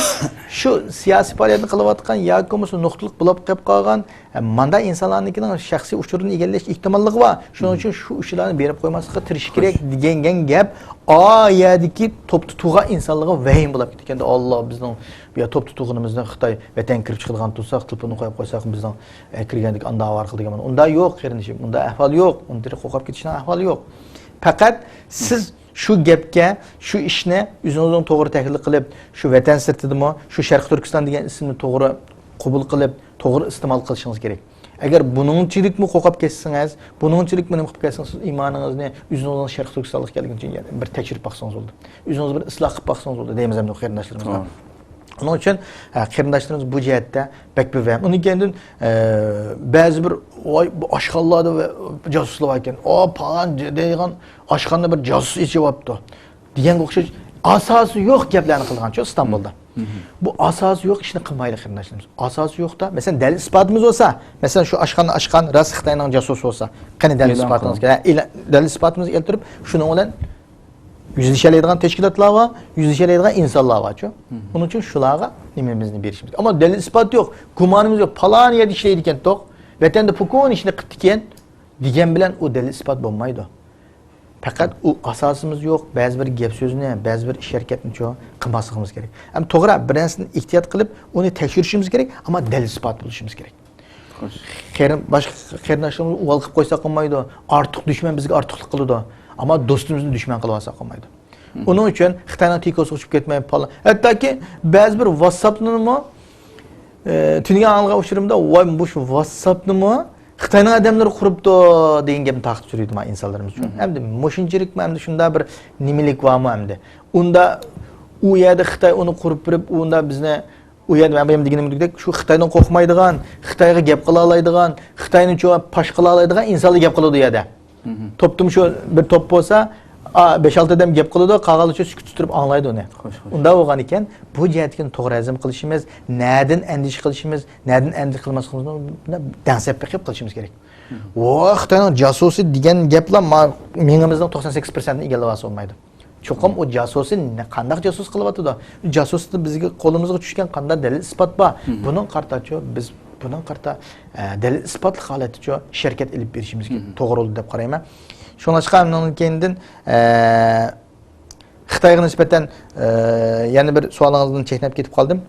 شۇ سىياسىي پائالىيەتنى قىلىۋاتقان ياكى بولمىسا نۇقتىلىق بولۇپ قېلىپ قالغان، ئە، ماندا ئىنسانلارنىڭكىنىڭ شەخسىي ئۇچۇرىنى ئىگىلەش ئېھتىماللىقى بار. شۇنىڭ ئۈچۈن شۇ ئۇچۇرلارنى بېرىپ قويماسلىققا تىرىشىش كېرەك دېگەن گەپ ئا يەردىكى توپتا تۇرغان ئىنسانلارغا ۋەھىمە بولاپ كېتىدىكەن. ئاللا، بىزنىڭ بۇ يەر توپتا تۇرغىنىمىزدىن خىتاي ۋەتەنگە كىرىپ چىقىدىغان تۇرساق، تېلېفوننى قويۇپ قويساق، بىزنىڭ، ئە، كىرگەندىكى ئاندا ئاۋارە قىلىدىكەن. ئۇنداق يوق، قېرىندىشىم، ئۇنداق ئەھۋال يوق. ئۇندىن قورقۇپ كېتىشنىڭ ئەھۋالى يوق. پەقەت سىز شۇ گەپكە، شۇ ئىشنى ئۆزىڭىزنىڭ توغرا تەھلىل قىلىپ، شۇ ۋەتەن سىرتىدىمۇ، شۇ شەرقىي تۈركىستان دېگەن ئىسىمنى توغرا قوبۇل قىلىپ، توغرا ئىستېمال قىلىشىڭىز كېرەك. ئەگەر بۇنىڭچىلىكمۇ قورقۇپ كەتسىڭىز، بۇنىڭچىلىكمۇ نېمە قىلىپ كەتسىڭىز، سىز ئىمانىڭىزنى ئۆزىڭىزنىڭ شەرقىي تۈركىستانلىققا كەلگىنىچە بىر تەكشۈرۈپ باقسىڭىز بولدى. ئۆزىڭىز بىر ئىسلاھ قىلىپ باقسىڭىز بولدى دەيمىز ئەمدى قېرىنداشلىرىمىزغا. توغرا. ئۇنىڭ ئۈچۈن، ھە، قېرىنداشلىرىمىز بۇ جەھەتتە بەك بىۋەھىم. ئۇنىڭ كەينىدىن، ئە، بەزى بىر، ۋاي، بۇ ئاشخانىلاردا ۋە جاسۇسلار بار ئىكەن. ئا، پالان دەيدىغان ئاشخانىدا بىر جاسۇس ئېچىۋاپتۇ دېگەنگە ئوخشاش ئاساسى يوق گەپلەرنى قىلغانچۇ ئىستانبۇلدا. بۇ ئاساسى يوق ئىشنى قىلمايلى قېرىنداشلىرىمىز. ئاساسى يوقتا، مەسىلەن، دەلىل ئىسپاتىمىز بولسا، مەسىلەن، شۇ ئاشخانا ئاچقان راست خىتاينىڭ جاسۇسى بولسا، قېنى دەلىل ئېلان ئىسپاتىڭىز قىلىڭ. كەلسە، ھە، ئېلان-، دەلىل ئىسپاتىمىزنى كەلتۈرۈپ، شۇنىڭ بىلەن يۈزلىشەلەيدىغان تەشكىلاتلار بار، يۈزلىشەلەيدىغان ئىنسانلار بارچۇ. مم. ئۇنىڭ ئۈچۈن شۇلارغا نېمىمىزنى بېرىشىمىز كېرەك. ئەمما دەلىل ئىسپات يوق، گۇمانىمىز يوق، پالان يەردە ئىشلەيدىكەن توق، ۋەتەندە پوكون ئىشنى قىپتىكەن دېگەن بىلەن ئۇ دەلىل ئىسپات بولمايدۇ. پەقەت ئۇ ئاساسىمىز يوق، بەزى بىر گەپ سۆزنى، بەزى بىر ئىش ھەرىكەتنىچۇ قىلماسلىقىمىز كېرەك. ئەمما توغرا، بىر نەرسىنى ئېھتىيات قىلىپ، ئۇنى تەكشۈرۈشىمىز كېرەك، ئەمما دەلىل ئىسپات بولۇشىمىز كېرەك. خوش. قېرىن-، باشقا قېرىنداشلىرىمىزنى ئۇۋال قىلىپ قويساق بولمايدۇ. ئارتۇق دۈشمەن بىزگە ئارتۇقلۇق قىلىدۇ. ئەمما دوستىمىزنى دۈشمەن قىلىۋالساق بولمايدۇ. مم. ئۇنىڭ ئۈچۈن خىتاينىڭ تېكوسىغا چۈشۈپ كەتمەي، پالان. ھەتتاكى بەزى بىر ۋاتساپنىمۇ، ئە، تۈنۈگۈن ئاڭلىغان ئۇچۇرۇمدا، ۋاي، مۇشۇ ۋاتساپنىمۇ خىتاينىڭ ئادەملىرى قۇرۇپتۇ دېگەن گەپنى تارقىتىپ يۈرىدۇ ما ئىنسانلىرىمىز شۇ. مم. ئەمدى مۇشۇنچىلىكمۇ ئەمدى شۇنداق بىر نېمىلىك بارمۇ ئەمدى؟ ئۇندا ئۇ يەردە خىتاي ئۇنى قۇرۇپ بېرىپ، ئۇندا بىزنى ئۇ يەردە مەن بايام دېگىنىمدەك، شۇ خىتايدىن قورقمايدىغان، خىتايغا گەپ قىلالايدىغان، خىتاينى شۇ پاش قىلالايدىغان ئىنسانلار گەپ قىلىدۇ ئۇ يەردە. مم. توپتىمۇ شۇ بىر توپ بولسا، ئا، بەش-ئالتە ئادەم گەپ قىلىدۇ، قالغانلار شۇ سۈكۈت تۇتۇپ ئاڭلايدۇ ئۇنى. خوش، خوش. ئۇنداق بولغان ئىكەن، بۇ جەھەتتىكىنى توغرا ھەزىم قىلىشىمىز، نەدىن ئەندىشە قىلىشىمىز، نەدىن ئەندىشە قىلماسلىقىمىزنى دەڭسەپ بېقىپ قىلىشىمىز كېرەك. مم. ۋا، خىتاينىڭ جاسۇسى دېگەن گەپلا ما-، مېڭىمىزنىڭ توقسان سەككىز پىرسەنتىنى ئىگىلىۋالسا بولمايدۇ. چوقۇم ئۇ جاسۇسى نە-، قانداق جاسۇس قىلىۋاتىدۇ؟ جاسۇستا بىزگە قولىمىزغا چۈشكەن قانداق دەلىل ئىسپات بار؟ مم. بۇنىڭ قارىتاچۇ، بىز بۇنىڭ قارىتا، ئە، دەلىل ئىسپاتلىق ھالەتتىچۇ ئىش ھەرىكەت ئېلىپ بېرىشىمىز مم. توغرا بولىدۇ دەپ قارايمەن. شۇڭلاشقا ئاندىن كېيىندىن، ئە، خىتايغا نىسبەتەن، ئە، يەنە بىر سوئالىڭىزدىن چەكنەپ كېتىپ قالدىم.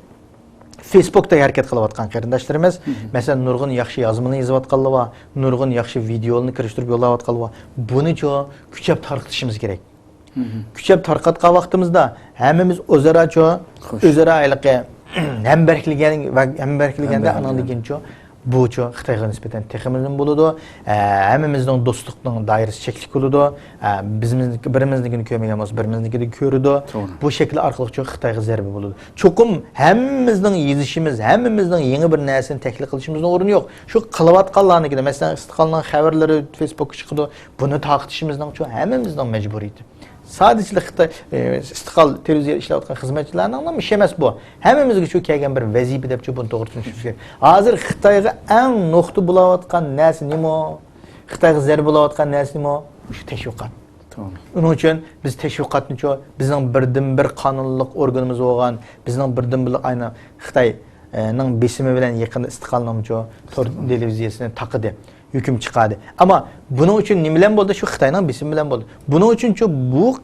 فېيسبوكتا ھەرىكەت قىلىۋاتقان قېرىنداشلىرىمىز، مم. مەسىلەن، نۇرغۇن ياخشى يازمىلارنى يېزىۋاتقانلار بار، نۇرغۇن ياخشى ۋىدېئولارنى كىرىشتۈرۈپ يوللاۋاتقانلار بار. بۇنىچۇ كۈچەپ تارقىتىشىمىز كېرەك. مم. كۈچەپ تارقاتقان ۋاقتىمىزدا ھەممىمىز ئۆزئارا چۇ، خوش. ئۆزئارا ھېلىقى ھەمبەھىرلىگەن ۋە ھەمبەھىرلىگەندە ھەمبەھىرلىگەن. ئانىڭدىن كېيىن چۇ، بۇ چۇ خىتايغا نىسبەتەن تېخىمۇ نېمە بولىدۇ؟ ئە، ھەممىمىزنىڭ دوستلۇقنىڭ دائىرىسى چەكلىك بولىدۇ. ئە، بىزمىز-، بىرىمىزنىڭكىنى كۆرمىگەن بولسا، بىرىمىزنىڭكىنى كۆرىدۇ. توغرا. بۇ شەكىل ئارقىلىق چۇ خىتايغا زەربە بولىدۇ. چوقۇم ھەممىمىزنىڭ يېزىشىمىز، ھەممىمىزنىڭ يېڭى بىر نەرسىنى تەھلىل قىلىشىمىزنىڭ ئورنى يوق. شۇ قىلىۋاتقانلارنىڭكىنى، مەسىلەن، ئىستىقلالنىڭ خەۋەرلىرى فېيسبوكقا چىقىدۇ. بۇنى تارقىتىشىمىزنىڭچۇ ھەممىمىزنىڭ مەجبۇرىيىتى. سادىچىلا خىتاي، ئى، ئىستىقلال تېلېۋىزىيە ئىشلەۋاتقان خىزمەتچىلەرنىڭ ئىشى ئەمەس بۇ. ھەممىمىزگە شۇ كەلگەن بىر ۋەزىپە دەپچۇ بۇنى توغرا چۈشىنىشىمىز كېرەك. ھازىر خىتايغا ئەڭ نوقتا بولاۋاتقان نەرسە نېمە؟ خىتايغا زەربە بولاۋاتقان نەرسە نېمە؟ شۇ تەشۋىقات. توغرا. ئۇنىڭ ئۈچۈن بىز تەشۋىقاتنىچۇ، بىزنىڭ بىردىنبىر قانۇنلۇق ئورگىنىمىز بولغان، بىزنىڭ بىردىنبىر ئاينى خىتاي، ئى، نىڭ بېسىمى بىلەن يېقىندا ئىستىقلالنىڭچۇ تور تېلېۋىزىيەسىنى تاقىدى. ھۆكۈم چىقاردى. ئەمما بۇنىڭ ئۈچۈن نېمە بىلەن بولدى؟ شۇ خىتاينىڭ بېسىمى بىلەن بولدى. بۇنىڭ ئۈچۈنچۇ بۇ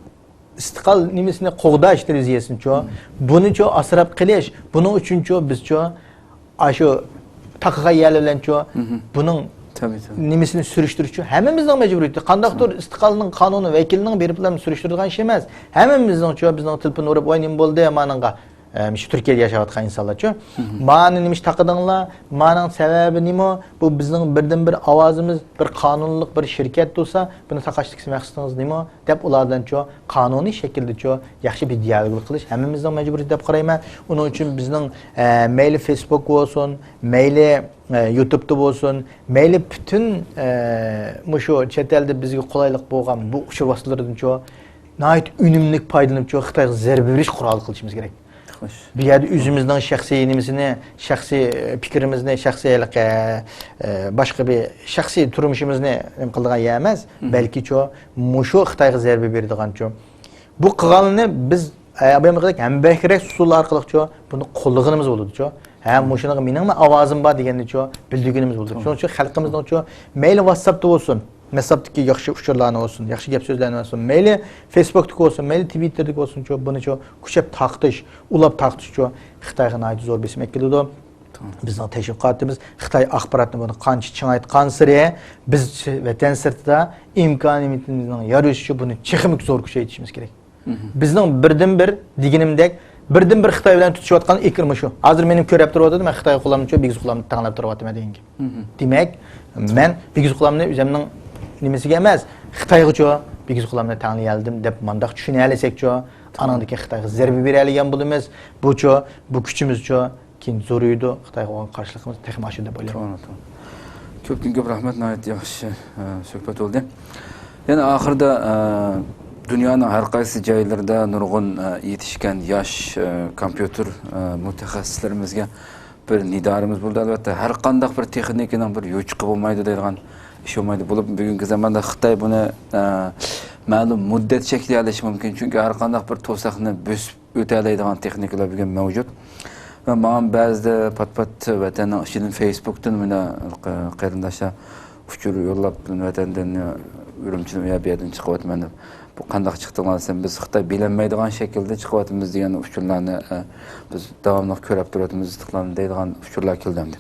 ئىستىقلال نېمىسىنى قوغداش تېلېۋىزىيەسىنىچۇ، مم. بۇنىچۇ ئاسراپ قېلىش، بۇنىڭ ئۈچۈنچۇ بىزچۇ ئاشۇ تاقىغان يەرلەر بىلەنچۇ، مم. بۇنىڭ تەبىئىي، تەبىئىي. نېمىسىنى سۈرۈشتۈرۈشچۇ ھەممىمىزنىڭ مەجبۇرىيىتى. قانداقتۇر مم. ئىستىقلالنىڭ قانۇنىي ۋەكىلىنىڭ بېرىپلا سۈرۈشتۈرىدىغان ئىشى ئەمەس. ھەممىمىزنىڭچۇ بىزنىڭ تېلېفون ئۇرۇپ، ۋاي، نېمە بولدى مانىڭغا؟ ئە، مۇشۇ تۈركىيەدە ياشاۋاتقان ئىنسانلارچۇ. مم. مانى نېمىش تاقىدىڭلار؟ مانىڭ سەۋەبى نېمە؟ بۇ بىزنىڭ بىردىنبىر ئاۋازىمىز، بىر قانۇنلۇق بىر شىركەت تۇرسا، بۇنى تاقاشتىكى مەقسىتىڭىز نېمە؟ دەپ ئۇلار بىلەنچۇ قانۇنىي شەكىلدىچۇ ياخشى بىر دىيالوگ قىلىش ھەممىمىزنىڭ مەجبۇرىيىتى دەپ قارايمەن. ئۇنىڭ ئۈچۈن بىزنىڭ، ئە، مەيلى فېيسبوك بولسۇن، مەيلى، ئە، يۇتۇبتا بولسۇن، مەيلى پۈتۈن، ئە، مۇشۇ چەت ئەلدە بىزگە قولايلىق بولغان بۇ ئۇچۇر ۋاسىتىلىرىدىنچۇ ناھايىتى ئۈنۈملۈك پايدىلىنىپچۇ خىتايغا زەربە بېرىش قورالى قىلىشىمىز كېرەك. خوش. بۇ يەردە ئۆزىمىزنىڭ شەخسىي نېمىسىنى، شەخسىي، ئە، پىكرىمىزنى، شەخسىي ھېلىقى، ئە، باشقا بىر شەخسىي تۇرمۇشىمىزنى نېمە قىلىدىغان يەر ئەمەس، مم. بەلكىچۇ مۇشۇ خىتايغا زەربە بېرىدىغانچۇ. بۇ قىلغانلىرىنى بىز، ئە، ئابايام دېگەندەك ھەمبەھىرلەك ئۇسۇللار ئارقىلىقچۇ بۇنى قوللىغىنىمىز بولىدۇچۇ. ھە، مم. مۇشۇنىڭغا مېنىڭمۇ ئاۋازىم بار دېگەننىچۇ بىلدۈرگىنىمىز بولىدۇ. توغرا. شۇنىڭ ئۈچۈن خەلقىمىزنىڭچۇ مەيلى ۋاتساپتا بولسۇن، مەسلاپتىكى ياخشى ئۇچۇرلارنى بولسۇن، ياخشى گەپ سۆزلەرنى بولسۇن، مەيلى فېيسبوكتىكى بولسۇن، مەيلى تىۋىتتېردىكى بولسۇنچۇ، بۇنىچۇ كۈچەپ تارقىتىش، ئۇلاپ تارقىتىشچۇ خىتايغا ناھايىتى زور بېسىم ئەكېلىدۇ. بىزنىڭ تەشۋىقاتىمىز خىتاي ئاخباراتنى بۇنى قانچە چىڭايتقانسېرى، بىز ۋەتەن سىرتىدا ئىمكانىيىتىمىزنىڭ يار يېتىشىچە بۇنى تېخىمۇ زور كۈچەيتىشىمىز كېرەك. بىزنىڭ بىردىنبىر، دېگىنىمدەك، بىردىنبىر خىتاي بىلەن تۇتىشىۋاتقان ئېكىرمۇ شۇ. ھازىر مېنىڭ كۆرۈپ تۇرۇۋاتىدۇ، مەن خىتاي غۇلامنىچۇ، بىگىز غۇلامنى تەڭلەپ تۇرۇۋاتىمەن دېگەن گەپ. دېمەك، مەن بىگىز غۇلامنى ئۆزۈمنىڭ نېمىسىگە ئەمەس، خىتايغىچۇ بىگىز غۇلامنى تەڭلىيەلىدىم دەپ مانداق چۈشىنەلىسەكچۇ، ئانىڭدىن كېيىن خىتايغا زەربە بېرەلىگەن بولىمىز. بۇچۇ، بۇ كۈچىمىزچۇ كېيىن زورىيىدۇ، خىتايغا بولغان قارشىلىقىمىز تېخىمۇ ئاشىدۇ دەپ ئويلايمەن. توغرا، توغرا. كۆپتىن كۆپ رەھمەت، ناھايىتى ياخشى، ئە، سۆھبەت بولدى. يەنە ئاخىرىدا، ئە، دۇنيانىڭ ھەر قايسى جايلىرىدا نۇرغۇن، ئە، يېتىشكەن ياش، ئە، كومپيۇتېر، ئە، مۇتەخەسسىسلىرىمىزگە بىر نىدارىمىز بولدى. ئەلۋەتتە، ھەر قانداق بىر تېخنىكىنىڭ بىر يوچۇقى بولمايدۇ دەيدىغان ئىش بولمايدۇ. بولۇپ، بۈگۈنكى زاماندا خىتاي بۇنى، ئە، مەلۇم مۇددەت چەكلىيەلىشى مۇمكىن. چۈنكى ھەر قانداق بىر توساقنى بۆسۈپ ئۆتەلەيدىغان تېخنىكىلار بۈگۈن مەۋجۇت. ۋە ماڭا بەزىدە پات-پات ۋەتەننىڭ ئىچىدىن، فېيسبۇكتىن مانا قېرىنداشلار ئۇچۇر يوللاپ، ۋەتەندىن، ئۈرۈمچىدىن، ئۇ يەر، بۇ يەردىن چىقىۋاتىمەن دەپ. بۇ قانداق چىقتىڭلار دېسەم، بىز خىتاي بىلەلمەيدىغان شەكىلدە چىقىۋاتىمىز دېگەن ئۇچۇرلارنى، ئە، بىز داۋاملىق كۆرۈپ تۇرۇۋاتىمىز، ئىستىقلالنى دەيدىغان ئۇچۇرلار كېلىدۇ ئەمدى.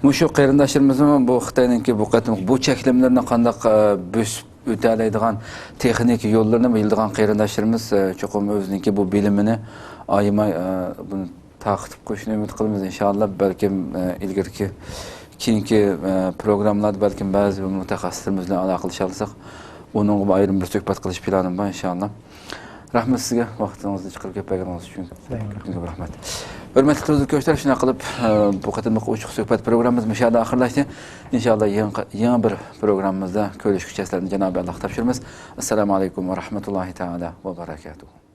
مۇشۇ قېرىنداشلىرىمىزمۇ بۇ خىتاينىڭكى بۇ قېتىمقى بۇ چەكلىمىلىرىنى قانداق، ئە، بۆسۈپ ئۆتەلەيدىغان تېخنىكا يوللىرىنى بىلىدىغان قېرىنداشلىرىمىز، ئە، چوقۇم ئۆزىنىڭكى بۇ بىلىمىنى ئايىماي، ئە، بۇنى تارقىتىپ قويۇشىنى ئۈمىد قىلىمىز، ئىنشائاللا. بەلكىم، ئە، ئىلگىرىكى، كېيىنكى، ئە، پروگراممىلاردا بەلكىم بەزى مۇتەخەسسىسلىرىمىز بىلەن ئالاقىلىشالىساق، ئۇنىڭغا ئايرىم بىر سۆھبەت قىلىش پىلانىم بار، ئىنشائاللا. رەھمەت سىزگە، ۋاقتىڭىزنى چىقىرىپ كېلىپ بەرگىنىڭىز ئۈچۈن. سىزگە رەھمەت. ھۆرمەتلىك تېلېۋىزور كۆرۈشلەر، شۇنداق قىلىپ، ئە، بۇ قېتىملىق ئوچۇق سۆھبەت پروگراممىمىز مۇشۇ يەردە ئاخىرلاشتى. ئىنشائاللا، يېڭى، يېڭى بىر پروگراممىمىزدا كۆرۈشكۈچە سىلەرنى جانابى ئاللاغا تاپشۇرىمىز. ئەسسالامۇ ئەلەيكۇم ۋە رەھمەتۇللاھى تائالا ۋە بەرەكاتۇھۇ.